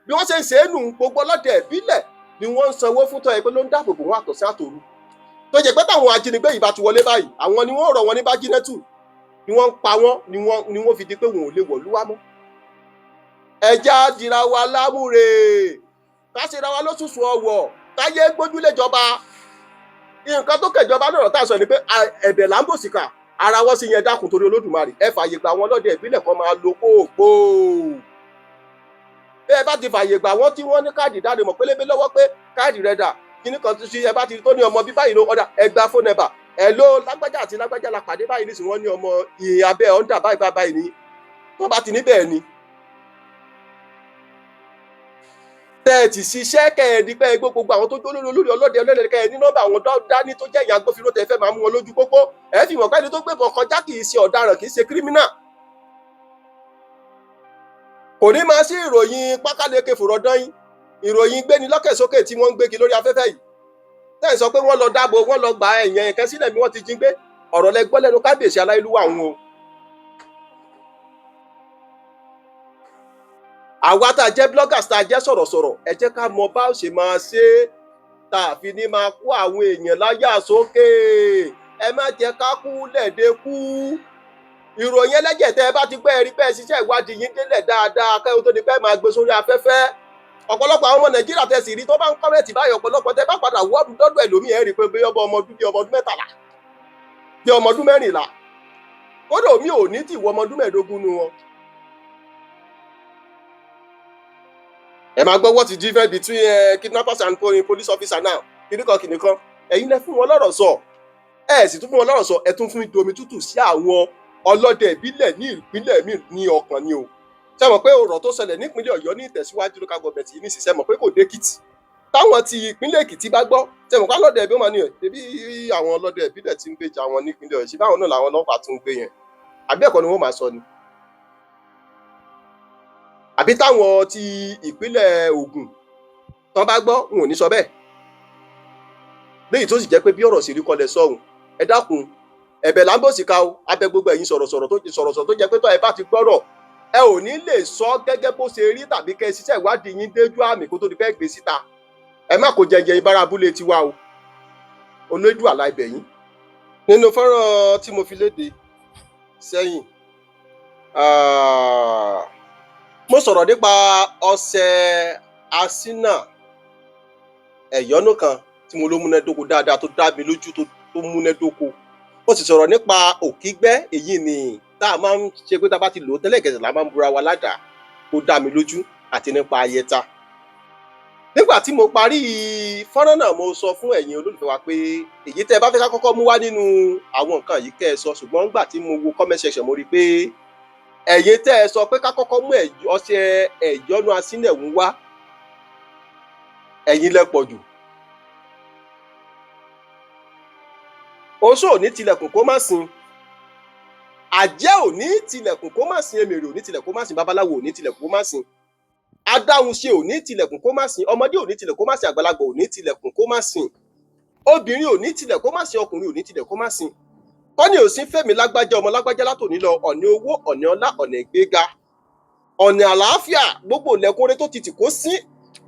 bí wọ́n ṣe ń ṣe é nù. Gbogbo ọlọ́dẹ ìbílẹ̀ ni wọ́n ń sanwó fún, tọ́ ẹ pé ló ń dáàbò bò wọ́n àtọ̀sí àtòru, tó jẹ́ pé táwọn ajínigbé yìí bá ti wọlé báyìí, àwọn ni wọ́n rọ̀ wọ́n ní bájínẹ́tù ni wọ́n ń pa wọ́n, ni wọ́n fi di pé wọn ò lè wọ̀lú wá mọ́. Ẹja dira wa lámúre, ká ṣe ra wa lóṣooṣù ọwọ̀, káyé gbójúléjọba. Nǹkan tó kẹjọba lọ́rọ̀ tá a sọ ni pé ẹ̀bẹ̀ là ń bò síkà ara wọ́n sì yẹn. Dákun, torí Olódùmarè, ẹ fààyè gba àwọn ọlọ́dẹ ìbílẹ̀ kan máa lo kóòpó. Bẹ́ẹ̀ bá ti fààyè gbà wọ́n, tí wọ́n ní káàdì ìdánimọ̀ pélébé lọ́wọ́ pé káàdì rẹ̀ dà, kíní kan tí ẹ bá ti tó ní ọmọ bí báyìí ló ọ̀dà, ẹ gba fóònù ẹ̀bà ẹ̀ ló lágbájá àti lágbájá la pàdé báyìí nísìnyí, wọ́n ní ọmọ ìyìn abẹ́ ọ̀ndà báyìí báyìí báyìí ni wọ́n bá ti ní bẹ́ẹ̀ ni. Tẹ́ ẹ ti ṣiṣẹ́ kẹ́ ẹ di pé ẹ gbó gbogbo àwọn tó jó lórí olórí ọlọ́dẹ ọlọ́dẹ, kẹ́ ẹ ní nọ́mbà àwọn dání tó jẹ́ ìyá agbófinró tẹ́ fẹ́ máa mú wọn lójú pópó, ẹ fi mọ̀ pé ẹni tó gbébọn kọjá kì í ṣe ọ̀daràn, kì í ṣe criminal. Kò ní máa sí ìròyìn pákáleke fòrọ̀dán yín, ìròyìn gbéni lọ́kẹ̀sókè tí wọ́n ń gbégi lórí afẹ́fẹ́ yìí tẹ́ ẹ̀ sọ pé wọ́n lọ dáàbò, wọ́n lọ gba ẹ̀yàn ẹ̀kan sílẹ̀ bí wọ́n ti jí gbé. Ọ̀rọ̀ lẹ gbọ́ lẹ́nu kábíyèsí aláìlúwà òun o. Àwa tá a jẹ́ bloggers, tá a jẹ́ sọ̀rọ̀sọ̀rọ̀, ẹ jẹ́ ká mọ bá ó ṣe máa ṣe é tá a fi ní máa kó àwọn èèyàn láyà sókè. Ẹ má jẹ́ ká kú lẹ́ẹ̀dẹ́ kú. Ìròyìn ẹlẹ́jẹ̀ tẹ́ ẹ bá ti gbọ́, ẹ rí pé ẹ ṣiṣẹ́ ìwádìí yín délẹ̀ dáadáa kẹ́ ẹ tó di pé ẹ máa gbé sórí afẹ́fẹ́. Ọ̀pọ̀lọpọ̀ àwọn ọmọ Nàìjíríà tẹ́ sì rí tó bá ń comment báyìí, ọ̀pọ̀lọpọ̀ tẹ́ bá padà wọ́ dọ́dọ̀ ẹlòmíì, ẹ rí i pé bí ọmọ ọdún, bí ọmọ ọdún 13, bí ọmọ ọdún 14, kódà omi ò ní tì wọ ọmọ ọdún 15 nu wọn. Ẹ máa gbọ́, what is the difference between kidnappers and police officer now? kìnìkan kìnìkan. Ẹ̀yin lẹ fún wọn lọ́rọ̀ sọ, ẹ sì tún fún wọn lọ́rọ̀ sọ, ẹ tún fún domi tútù sí àwọn ọlọ́dẹ ìbílẹ̀ ní ìpínlẹ̀ míì ní ọkàn ni o. Ṣé mọ̀ pé ọ̀rọ̀ tó ṣẹlẹ̀ nípínlẹ̀ Ọ̀yọ́ ní ìtẹ̀síwájú local government yìí nísinsìnyí, ṣé mọ̀ pé kò dé Èkìtì? Táwọn ti ìpínlẹ̀ Èkìtì bá gbọ́, ṣé mọ̀ pé ọlọ́dẹ ẹbí wọn ni ẹ̀ ẹbí àwọn ọlọ́dẹ ìbílẹ̀ ti ń gbèjà wọn nípínlẹ̀ Ọ̀yọ́, ṣé báwọn náà làwọn ọlọ́pàá tún ń gbé yẹn? Àbí ẹ̀kọ́ ni wọ́n máa sọ ni? Àbí táwọn ti ìpínlẹ̀ Ògùn tán bá gbọ́, wọn ò ní sọ bẹ́ẹ̀? Léyìí tó sì jẹ́ pé bí ọ̀rọ̀ sì rí kọlẹ̀ sọ̀hún. Ẹ dákun, ẹ̀bẹ̀ là ń bò sí ká o. Abẹ gbogbo ẹ̀yin sọ̀rọ̀sọ̀rọ̀ tó sọ̀rọ̀sọ̀rọ̀ tó jẹ́ pé tó ẹ bá ti gbọ́rọ̀, ẹ ò ní lè sọ gẹ́gẹ́ bó ṣe rí, tàbí kẹ́ ẹ ṣiṣẹ́ ìwádìí yín déjú àmì kó tó di fẹ́ gbé síta. Ẹ má kó jẹjẹ ibára abúlé tiwa o. Olójú àlá ibẹ̀ yín. Nínú fọ́nrán tí mo fi léde sẹ́yìn, mo sọ̀rọ̀ nípa ọṣẹ asínà ẹ̀yọ́nú kan tí mo ló múnádóko dáadáa, tó dá mi lójú, tó múnádóko. Mo sì sọ̀rọ̀ nípa òkígbẹ́, èyí ni tá a máa ń ṣe pé tá a bá ti lò ó tẹ́lẹ̀ kẹsẹ̀ la máa ń búra wa ládàá, tó dá mi lójú, àti nípa ayẹta. Nígbà tí mo parí fọ́nrán náà, mo sọ fún ẹ̀yin olólùfẹ́ wa pé èyí tẹ́ ẹ bá fẹ́ ká kọ́kọ́ mú wá nínú àwọn nǹkan yìí, kẹ́ ẹ sọ. Ṣùgbọ́n nígbà tí mo wo comment section, mo rí i pé ẹ̀yin tẹ́ ẹ sọ pé ká kọ́kọ́ mú ọṣẹ ẹ̀yọ́nú asínẹ̀ ń wá, ẹ̀yin lẹ pọ̀ jù. Oṣó ò ní tilẹ̀kùn kó má sin, àjẹ́ ò ní tilẹ̀kùn kó má sin, emèrè ò ní tilẹ̀kùn kó má sin, babaláwo ò ní tilẹ̀kùn kó má sin, adáhunṣe ò ní tilẹ̀kùn kó má sin, ọmọdé ò ní tilẹ̀kùn kó má sin, àgbàlagbà ò ní tilẹ̀kùn kó má sin, obìnrin ò ní tilẹ̀ kó má sin, ọkùnrin ò ní tilẹ̀ kó má sin. Kọ́ni ò sí fẹ́mi lágbájá ọmọ lágbájá látòní lọ, ọ̀nà owó, ọ̀nà ọlá, ọ̀nà ìgbéga, ọ̀nà àlàáfíà, gbogbo ìlẹ̀kùnrin tó ti tì kó sí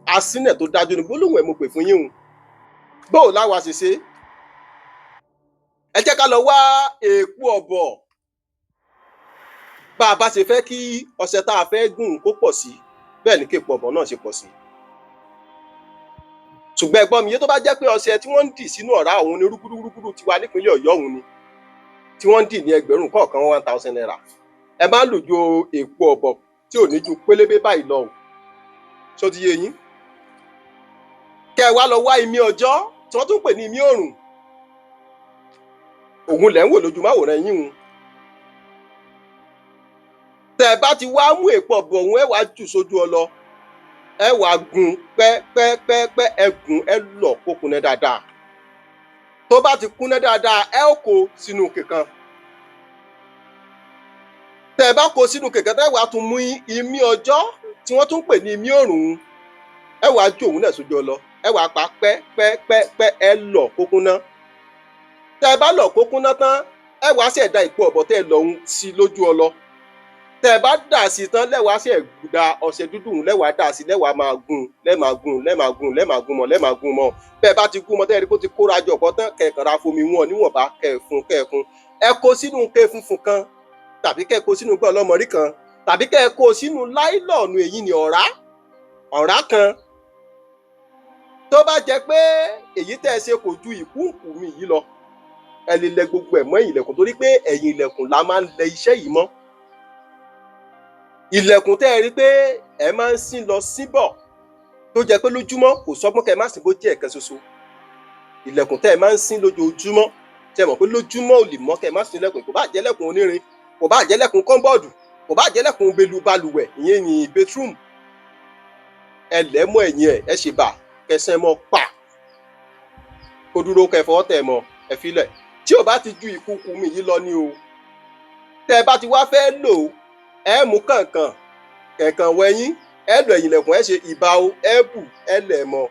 àsínẹ̀ tó dájú ní gbólóhùn ẹ̀ mo pè fún yín o. Bóò láwa ṣe ṣe, ẹ jẹ́ ká lọ wá èèpo ọ̀bọ̀. Bá a bá ṣe fẹ́ kí ọṣẹ tá a fẹ́ gùn kó pọ̀ sí, bẹ́ẹ̀ ni kéèpo ọ̀bọ̀ náà ṣe pọ̀ sí. Ṣùgbọ́n ẹ̀gbọ́n mi yé, tó bá jẹ́ pé ọṣẹ tí wọ́n ń dì sínú ọ̀rá òun ni rúgúrúgúrú tiwa nípínlẹ̀ Ọ̀yọ́ òun ni tí wọ́n ń dì ní ẹgbẹ̀rún kọ̀ọ̀kan ₦1,000, ẹ má lò ju èèpo ọ̀bọ̀ tí ò ní ju pélébé báyìí lọ o. Ṣó ti yé yín? Kẹ́ ẹ wá lọ wá imí ọjọ́ tí wọ́n tún pè ní imí òrùn, òun lẹ̀ ń wò lójú máwòrán yín o. Tẹ́ ẹ bá ti wá mú èèpo ọ̀bọ̀ òun, ẹ wá jù sójú ọlọ, ẹ wá gún pẹ́pẹ́pẹ́pẹ́, ẹ gún, ẹ lọ̀ kó kúnná dáadáa. Tó bá ti kúnná dáadáa, ẹ ó kó sínú kẹ̀kan. Tẹ́ ẹ bá kó sínú kẹ̀kẹ́, tẹ́ ẹ wá tún mú imí ọjọ́ tí wọ́n tún pè ní imí òrùn, ẹ wá ju òun náà sójú ọlọ, ẹ wá pa pẹ́pẹ́pẹ́, ẹ lọ̀ kó kúnná. Tẹ́ ẹ bá lọ̀ kó kúnná tán, ẹ wá ṣẹ̀ da ìpò ọ̀bọ̀ tẹ́ ẹ lọ̀ ń sí lójú ọlọ. Tẹ́ ẹ bá dà sí tán, lẹ́wàá ṣẹ̀ da ọṣẹ dúdú lẹ́wàá dà sí, lẹ́wàá máa gún, lẹ́ẹ̀ máa gún, lẹ́ẹ̀ máa gún, lẹ́ẹ̀ máa gún mọ́, lẹ́ẹ̀ máa gún mọ́. Bẹ́ẹ̀ bá ti gún mọ́, tẹ́ ẹ rí kó ti kóra jọ pọ̀ tán, kẹ́ ẹ kàn ra fomi wọn níwọ̀nba, kẹ́ ẹ fún, kẹ́ ẹ fún, ẹ kó sínú ike funfun kan, tàbí kẹ́ ẹ kó sínú gbọ́ ọlọ́mọrí kan, tàbí kẹ́ ẹ kó sínú láìlọ́ọ̀nù, èyí ni ọ̀rá ọ̀rá kan. Tó bá jẹ́ pé èyí tẹ́ ẹ ṣe kò ju ìkúùkù mi yìí lọ, ẹ lè lẹ gbogbo ẹ̀ mọ́ ẹ̀yìn ilẹ̀kùn, torí pé ẹ̀yìn ilẹ̀kùn la máa ń lẹ iṣẹ́ yìí mọ́. Ilẹ̀kùn tẹ́ ẹ rí pé ẹ máa ń sín lọ síbọ̀, tó jẹ́ pé lójúmọ́ kò sọ́gbọ́n kẹ́ ẹ má sìn bó jẹ́ ẹ̀kan ṣoṣo. Ilẹ̀kùn tẹ́ ẹ máa ń sín lójoojúmọ́, tẹ́ ẹ mọ̀ pé lójúmọ́ ò lè mọ́ kẹ́ ẹ má sín lẹ̀kùn, kò bá jẹ́ lẹ̀kùn onírin, kò bá jẹ́ lẹ̀kùn kọ́ńbọ́ọ̀dù, kò bá jẹ́ lẹ̀kùn belu balùwẹ̀, ìyẹn ní bedroom, ẹ lẹ̀ mọ́ ẹ̀yìn ẹ̀, ẹ ṣe bà kẹsẹ̀ mọ́ pa kó dúró, kẹ́ fọwọ́ tẹ̀ mọ́, ẹ filẹ̀. Tí ò bá ti ju ìkúkú mi yìí lọ ní o. Tẹ́ ẹ bá ti wá fẹ́ lò ó, ẹ mú kànkàn kẹ̀kàn wẹ̀yìn, ẹ lọ ẹ̀yìn ilẹ̀kùn, ẹ ṣe ìbà o, ẹ bù, ẹ lẹ̀ mọ́.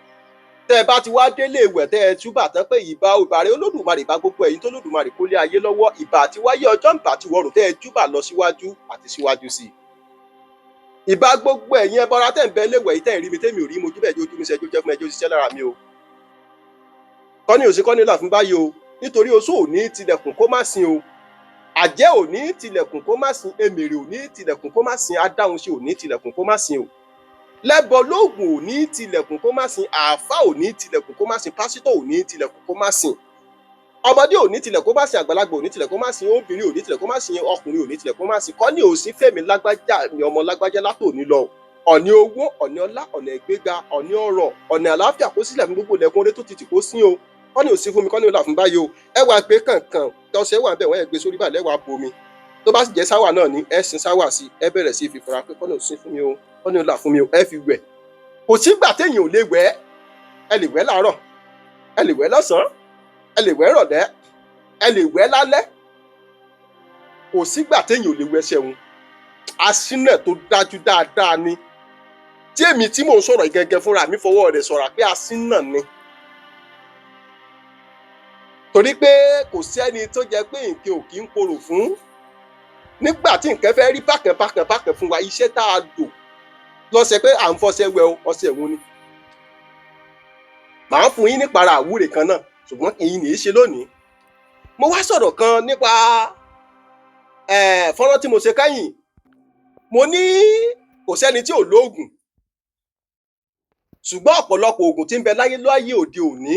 Tẹ́ ẹ bá ti wá délé ìwẹ̀, tẹ́ ẹ túbà tán pé ìbà o, ìbà rẹ Olódùmarè, ìbà gbogbo ẹ̀yin tó Olódùmarè kólé ayé lọ́wọ́, ìbà àti wáyé ọjọ́, ìbà àti wọ̀rùn, tẹ́ ẹ júbà lọ síwájú àti síwájú sí i, ìbà gbogbo ẹ̀yin ẹbọra tẹ́ ń bẹ léwẹ̀ yìí, tẹ́ ń rí mi tẹ́mi ò rí, mojú bẹ́ẹ̀ ojú mi ṣẹjú jẹ́ fún ẹjọ́ ṣiṣẹ́ lára mi o. Kọ́ni òsì kọ́ni là fún báyìí o, nítorí oṣó ò ní tilẹ̀kùn kó má sin o, àjẹ́ ò ní tilẹ̀kùn kó má sin, emèrè ò ní tilẹ̀kùn kó má sin, adáhunṣe ò ní tilẹ̀kùn kó má sin o, lẹ́bọ lóògùn ò ní tilẹ̀kùn kó má sin, àáfà ò ní tilẹ̀kùn kó má sin, pásítọ̀ ò ní tilẹ̀kùn kó má sin, ọmọdé ò ní tilẹ̀ kó má sin, àgbàlagbà ò ní tilẹ̀ kó má sin, obìnrin ò ní tilẹ̀ kó má sin, ọkùnrin ò ní tilẹ̀ kó má sin. Kọ́ni òsín fẹ́mi lágbájá mi ọmọ lágbájá látòní lọ. Ọ̀nì owó, ọ̀nì ọlá, ọ̀nà ìgbéga, ọ̀nì ọrọ̀, ọ̀nà àlàáfíà kó sílẹ̀ fún gbogbo ilẹ̀kùn oore tó ti tì kó sí o. Kọ́ni ò sí fún mi, kọ́ni ò là fún báyìí o. Ẹ wá gbé kànkàn tọ́sẹ̀ wà bẹ́ẹ̀, wọ́n ẹ gbé sórí báyìí lẹ́wàá bomi. Tó bá sì jẹ́ sáwà náà ni ẹ sin sáwà sí, ẹ bẹ̀rẹ̀ sí fi fura pé kọ́ni ò sí fún mi o, kọ́ni ò là fún mi o. Ẹ fi wẹ̀. Kò sígbà téèyàn ò lè wẹ̀. Ẹ lè wẹ̀ láàárọ̀, ẹ lè wẹ̀ lọ́sàn-án, ẹ lè wẹ̀ rọ̀lẹ́, ẹ lè wẹ̀ lálẹ́. Kò sígbà téèyàn ò lè wẹ̀ ṣẹ̀hun. Aṣínà tó dájú dáadáa ni tí èmi tí mò ń sọ̀rọ̀ gẹ́gẹ́ fúnra mi fọwọ́ rẹ̀ sọ̀rọ̀ pé aṣínà ni, torí pé kò sẹ́ni tó jẹ́ pé nǹkan ò kí ń korò fún. Nígbà tí nǹkan fẹ́ rí bákan bákan bákan fún wa, iṣẹ́ tá a lò lọ́sẹ̀ pé à ń fọṣẹ wẹ̀ o, ọṣẹ òun ni màá fún yín nípara àwúrè kan náà, ṣùgbọ́n èyí nìí ṣe lónìí. Mo wá sọ̀rọ̀ kan nípa fọ́nrán tí mo ṣe kẹ́yìn. Mo ní kò sẹ́ni tí ò lóògùn, ṣùgbọ́n ọ̀pọ̀lọpọ̀ oògùn tí ń bẹ láyé láyé òde òní,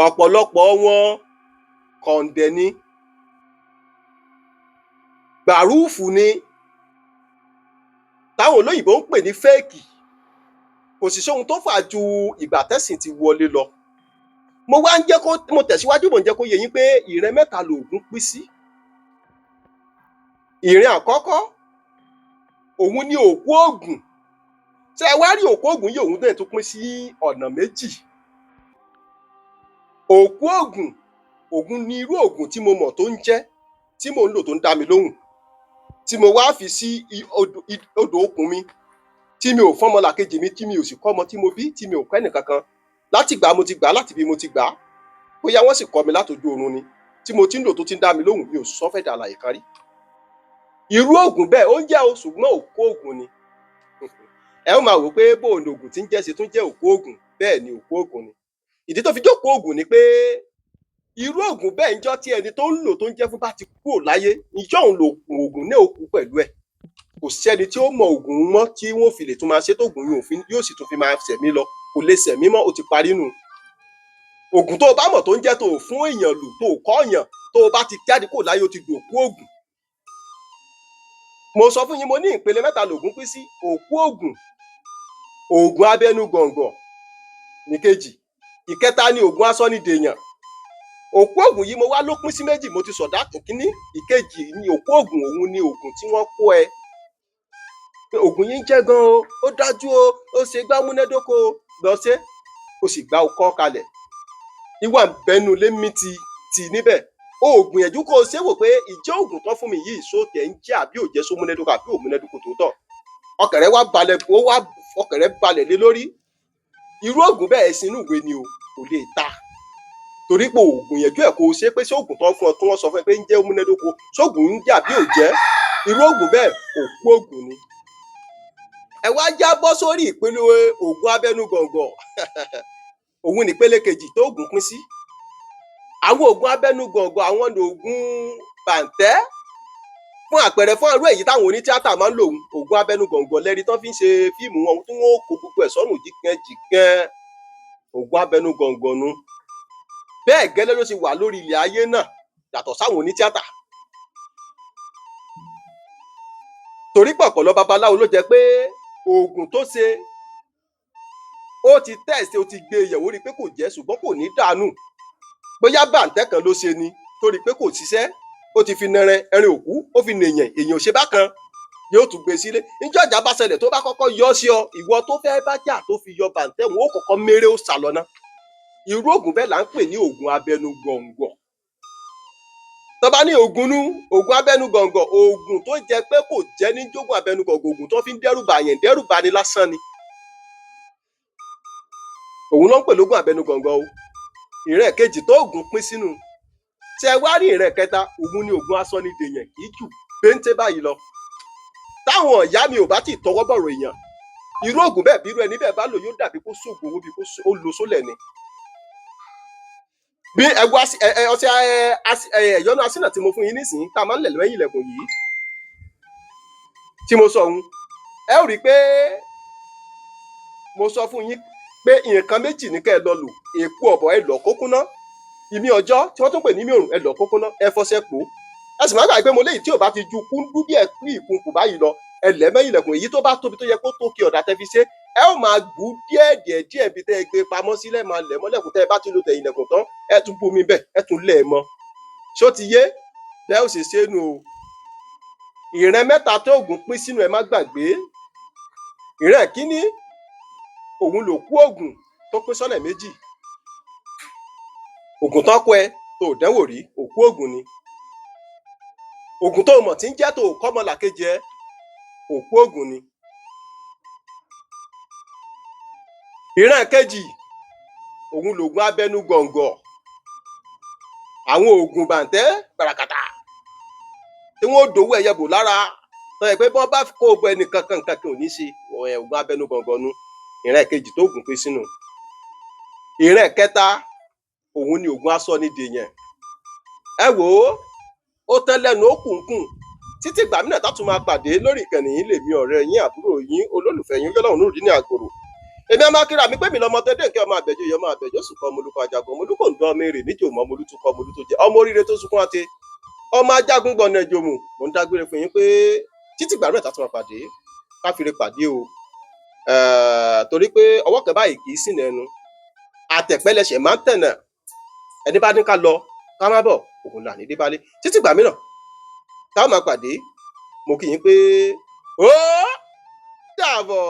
ọ̀pọ̀lọpọ̀ wọn kọ̀ǹdẹ̀ ni, gbàrúùfù ni, táwọn olóyìnbó ń pè ní fẹ́ẹ̀kì. Kò sì sóhun tó fà ju ìgbà tẹ́sìn ti wọlé lọ. Mo wá ń jẹ́ kó mo tẹ̀síwájú, mò ń jẹ́ kó yé yín pé ìran mẹ́ta lòògùn pín sí. Ìran àkọ́kọ́ òun ni òkú ògùn. Ṣé ẹ wá rí òkú ògùn yìí, òun náà tún pín sí ọ̀nà méjì. Òkú ògùn, ògùn ni irú ògùn tí mo mọ̀ tó ń jẹ́, tí mò ń lò tó ń dá mi lóhùn, tí mo wá fi sí odò okùn mi, tí mi ò fọ́mọlàkejì mi, tí mi ò sì kọ́ ọmọ tí mo bí, tí mi ò kọ́ ẹnìkankan. Láti ìgbà mo ti gbà á, láti bí mo ti gbà á, bóyá wọ́n sì kọ́ mi látọjú oorun ni, tí mo ti ń lò tó ti ń dá mi lóhùn, mi ò sọ fẹ́ dà àlàyé kan rí. Irú ògùn bẹ́ẹ̀ ó ń jẹ́ o, ṣùgbọ́n òkú ògùn ni. Ẹ ó máa wò pé bó o lògùn tí ń jẹ́ ṣe tún jẹ́ òkú ògùn. Bẹ́ẹ̀ ni, òkú ògùn ni. Ìdí tó fi jókòó ògùn ni pé irú ògùn bẹ́ẹ̀, ńjọ́ tí ẹni tó ń lò tó ń jẹ́ fún bá ti kúrò láyé, ìjọ́ òun lògùn ògùn náà ó kú pẹ̀lú ẹ̀. Kò sẹ́ni tí ó mọ ògùn mọ́ tí wọ́n fi lè tún máa ṣe tóògùn yóò sì tún fi máa ṣẹ̀mí lọ. Kò lè ṣẹ̀mí mọ́, ó ti parí nù. Ògùn tó o bá mọ̀ tó ń jẹ́, tó o fún èèyàn lò, tó o kọ́ èèyàn, tó o bá ti jáde kúrò láyé, ó ti dòkú ògùn. Mo sọ fún yín, mo ní ìpele mẹ́ta lògùn pín sí: òkú ògùn, ògùn abẹnú gọ̀ǹgọ̀ nìkejì, ìkẹta ni ògùn asọ́nidèèyàn. Òkú ògùn yìí mo wá ló pín sí méjì, mo ti sọ̀dá kìíní. Ìkejì ni òkú ògùn, òun ni ògùn tí wọ́n kó ẹ pé ògùn yìí ń jẹ́ gan o, ó dájú o, ó ṣe gbá múnádóko o, lọ ṣe o sì gbá ọkọ kalẹ̀ ìwà bẹnu lé mi ti ti níbẹ̀. O ò gbìyànjú kó o ṣe wò pé ìjẹ́ ògùn tán fún mi yìí ṣó tẹ̀ ń jẹ́ àbí ò jẹ́, só múnádóko àbí ò múnádóko tòótọ́. Ọkàn rẹ wá balẹ̀, ó wá ọkàn rẹ balẹ̀ lé lórí. Irú ògùn bẹ́ẹ̀ ẹ̀sìn inú ìwé ni o, kò lè ta, torí pé o ò gbìyànjú ẹ̀ kó o ṣe pé ṣé ògùn tán fún ọ tí wọ́n sọ fún ẹ pé ń jẹ́ ó múnádóko, ṣóògùn ń jẹ́ àbí ò jẹ́. Irú ògùn bẹ́ẹ̀ òkú ògùn ni. Ẹ wá já bọ́ sórí ìpele ògùn abẹnú gọ̀ǹgọ̀, òun nípele kejì tó ògùn pín sí. Àwọn ògùn abẹnú gọ̀ǹgọ̀, àwọn lògùn bàǹtẹ́ fún àpẹẹrẹ, fún irú èyí táwọn onítíátà máa ń lò, ògùn abẹnú gọ̀ǹgọ̀ lẹ́ni tán fi ń ṣe fíìmù wọn tí wọ́n ó kó gbogbo ẹ̀ sọ́rùn jíkẹ́ jíkẹ́, ògùn abẹnú gọ̀ǹgọ̀ nu. Bẹ́ẹ̀ gẹ́lẹ́ ló ṣe wà lórí ilẹ̀ ayé náà yàtọ̀ sáwọn onítíátà, torí pé ọ̀pọ̀lọ babaláwo ló jẹ́ pé oògùn tó ṣe ó ti test, ó ti gbé e yẹ̀wò, rí i pé kò jẹ́, ṣùgbọ́n kò ní dànù. Bóyá bàǹtẹ́ kan ló ṣe ni tó rí i pé kò ṣiṣẹ́, ó ti fi nẹrẹ ẹrin òkú, ó fi nèèyàn, èèyàn ò ṣe bákan, yóò tún gbé sílé. Níjọ́ ìjà bá ṣẹlẹ̀, tó bá kọ́kọ́ yọ sí ọ, ìwọ tó fẹ́ bá jà tó fi yọ bàǹtẹ́ wọn ó kọ́kọ́ méré, ó sá lọ ná. Irú oògùn bẹ́ẹ̀ là ń pè ní oògùn abẹnú gọ̀ǹgọ̀. Tó bá ní oògùn nú, oògùn abẹnú gọ̀ǹgọ̀, oògùn tó jẹ́ pé kò jẹ́ ní jógùn abẹnú gọ̀ǹgọ̀, oògùn tó fi ń dẹ́rù bàyàn, dẹ́rù bani lásán ni, òun ló ń pè lógún abẹnú gọ̀ǹgọ̀ o. Ìrẹ́ kejì tó oògùn pín sínú tí ẹ wá rí, ìrẹ́ kẹta, òun ni oògùn asọnidèèyàn, kì í jù péńté báyìí lọ. Táwọn ìyá mi ò bá tì tọwọ́ bọ̀rọ̀ èèyàn, irú oògùn bẹ́ẹ̀, bí irú ẹni bẹ́ẹ̀ bá lò, yóò dàbí kó sóògùn owó, bí kó ó lo sólẹ̀ ni. Bí ẹ wá ẹ ẹ ọṣẹ ẹ ẹyọnu asínà tí mo fún yín nísìnyí tá a máa ń lẹ̀ lẹ́yìn ilẹ̀kùn yìí tí mo sọ òun, ẹ ó rí i pé mo sọ fún yín pé nǹkan méjì ní kẹ́ ẹ lọ lò: èpo ọ̀bọ̀ ẹ lọ̀ kó kúnná, ìmí ọjọ́ tí wọ́n tún pè ní ìmí òrùn ẹ lọ̀ kó kúnná, ẹ fọṣẹ pò ó. Ẹ sì má gbàgbé pé mo léyìí tí ò bá ti ju kúndú díẹ̀ kú ìkunkù báyìí lọ, Ẹ lẹ̀ mẹ́yìn ilẹ̀kùn. Èyí tó bá tóbi tó yẹ kó tó kí ọ̀dà tẹ́ fi ṣe, ẹ ó máa gbú díẹ̀ díẹ̀ díẹ̀ bí tẹ́ ẹ gbé pamọ́ sílẹ̀, máa lẹ̀ mọ́lẹ̀kùn. Tẹ́ ẹ bá ti lo tẹ̀yìn ilẹ̀kùn tán, ẹ tún bomi bẹ̀, ẹ tún lẹ̀ mọ́. Ṣó ti yé? Bẹ́ẹ̀ ó ṣe ṣe é nu o. Ìran mẹ́ta tó ògùn pín sínú, ẹ má gbàgbé. Ìran kínní, òun lò kú ògùn tó pín sọ́nà méjì. Ògùn tán kọ ẹ tó ò dánwò rí, òkú ògùn ni. Ògùn tó mọ̀ tí ń jẹ́ tó ò kọ́mọ làkejì ẹ, òkú ògùn ni. Ìran kejì, òun lògùn abẹnú gọ̀ǹgọ̀, àwọn ògùn bàǹtẹ́ bàràkàtà tí wọ́n ó dòwó ẹyẹ bò lára, tó yẹ pé bọ́n bá kó o bọ ẹnìkan kan, nǹkan kan ò ní ṣe. Ògùn abẹnú gọ̀ǹgọ̀ nu ìran kejì tó ògùn pín sínú. Ìran kẹta, òun ni ògùn asọnidèèyàn. Ẹ wò ó, ó tán lẹ́nu, ó kùnkùn. Títí ìgbà mìíràn tá tún máa pàdé lórí ìkànnì yìí, lèmi ọ̀rẹ́ yín, àbúrò yín, olólùfẹ́ yín, Ọlọ́run Nurudeen Àgòrò. Èmi a máa kíra mi pé mi lọmọ tẹdẹ nkẹ, ọmọ àbẹjọ yìí, ọmọ àbẹjọ sùn kọ, ọmọ olùkọ ajagun, ọmọ olùkọ ǹdọ, ọmọ èrè níjò mọ, ọmọ olùtúkọ, ọmọ olùtújẹ, ọmọ oríire tó sunkún àti ọmọ ajagun gbọnà ìjòmù. Mò ń dágbére fún yín pé títí ìgbà mìíràn tá tún máa pàdé, káfíńre pàdé o. Torí pé ọwọ́ kan báyìí kì í sìn ẹnu, àtẹ̀pẹ́lẹsẹ̀ máa ń tẹ̀nà. Ẹni bá ní ká lọ ká má bọ̀, òun là ní débálé. Títí ìgbà mìíràn tá a máa pàdé, mo kí yín pé ó dàbọ̀.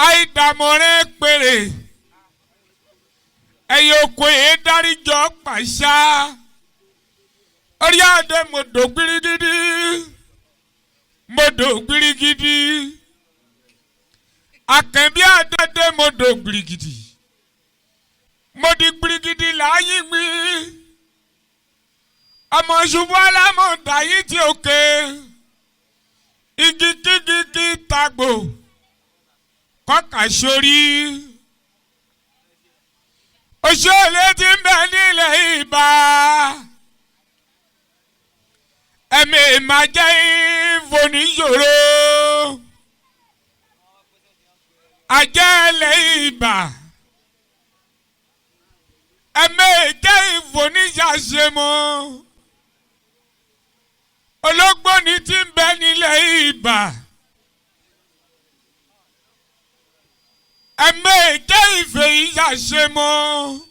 Àìdààmú rẹ̀ péré ẹ̀yẹ oko yìí dáríjọ pàṣà orí adé. Mo dò gbirigidi, mo dò gbirigidi, àkànbí adé, mo dò gbirigidi, mo di gbirigidi láàyè mi. Ọmọ ṣubú alámọ̀ dàyí tí òkè igi kígi kí tagbò kọ́kà sórí. Òṣèlú ti ń bẹ nílẹ̀ ìbá ẹ̀mí máa jẹ́ ìfòníṣòro àjẹ́lẹ̀ ìbá ẹ̀mí jẹ́ ìfòníṣàṣemọ́ ológbòní ti ń bẹ nílẹ̀ ìbá. Ẹ̀mí jẹ́ ìfẹ́ ìyàṣemọ́.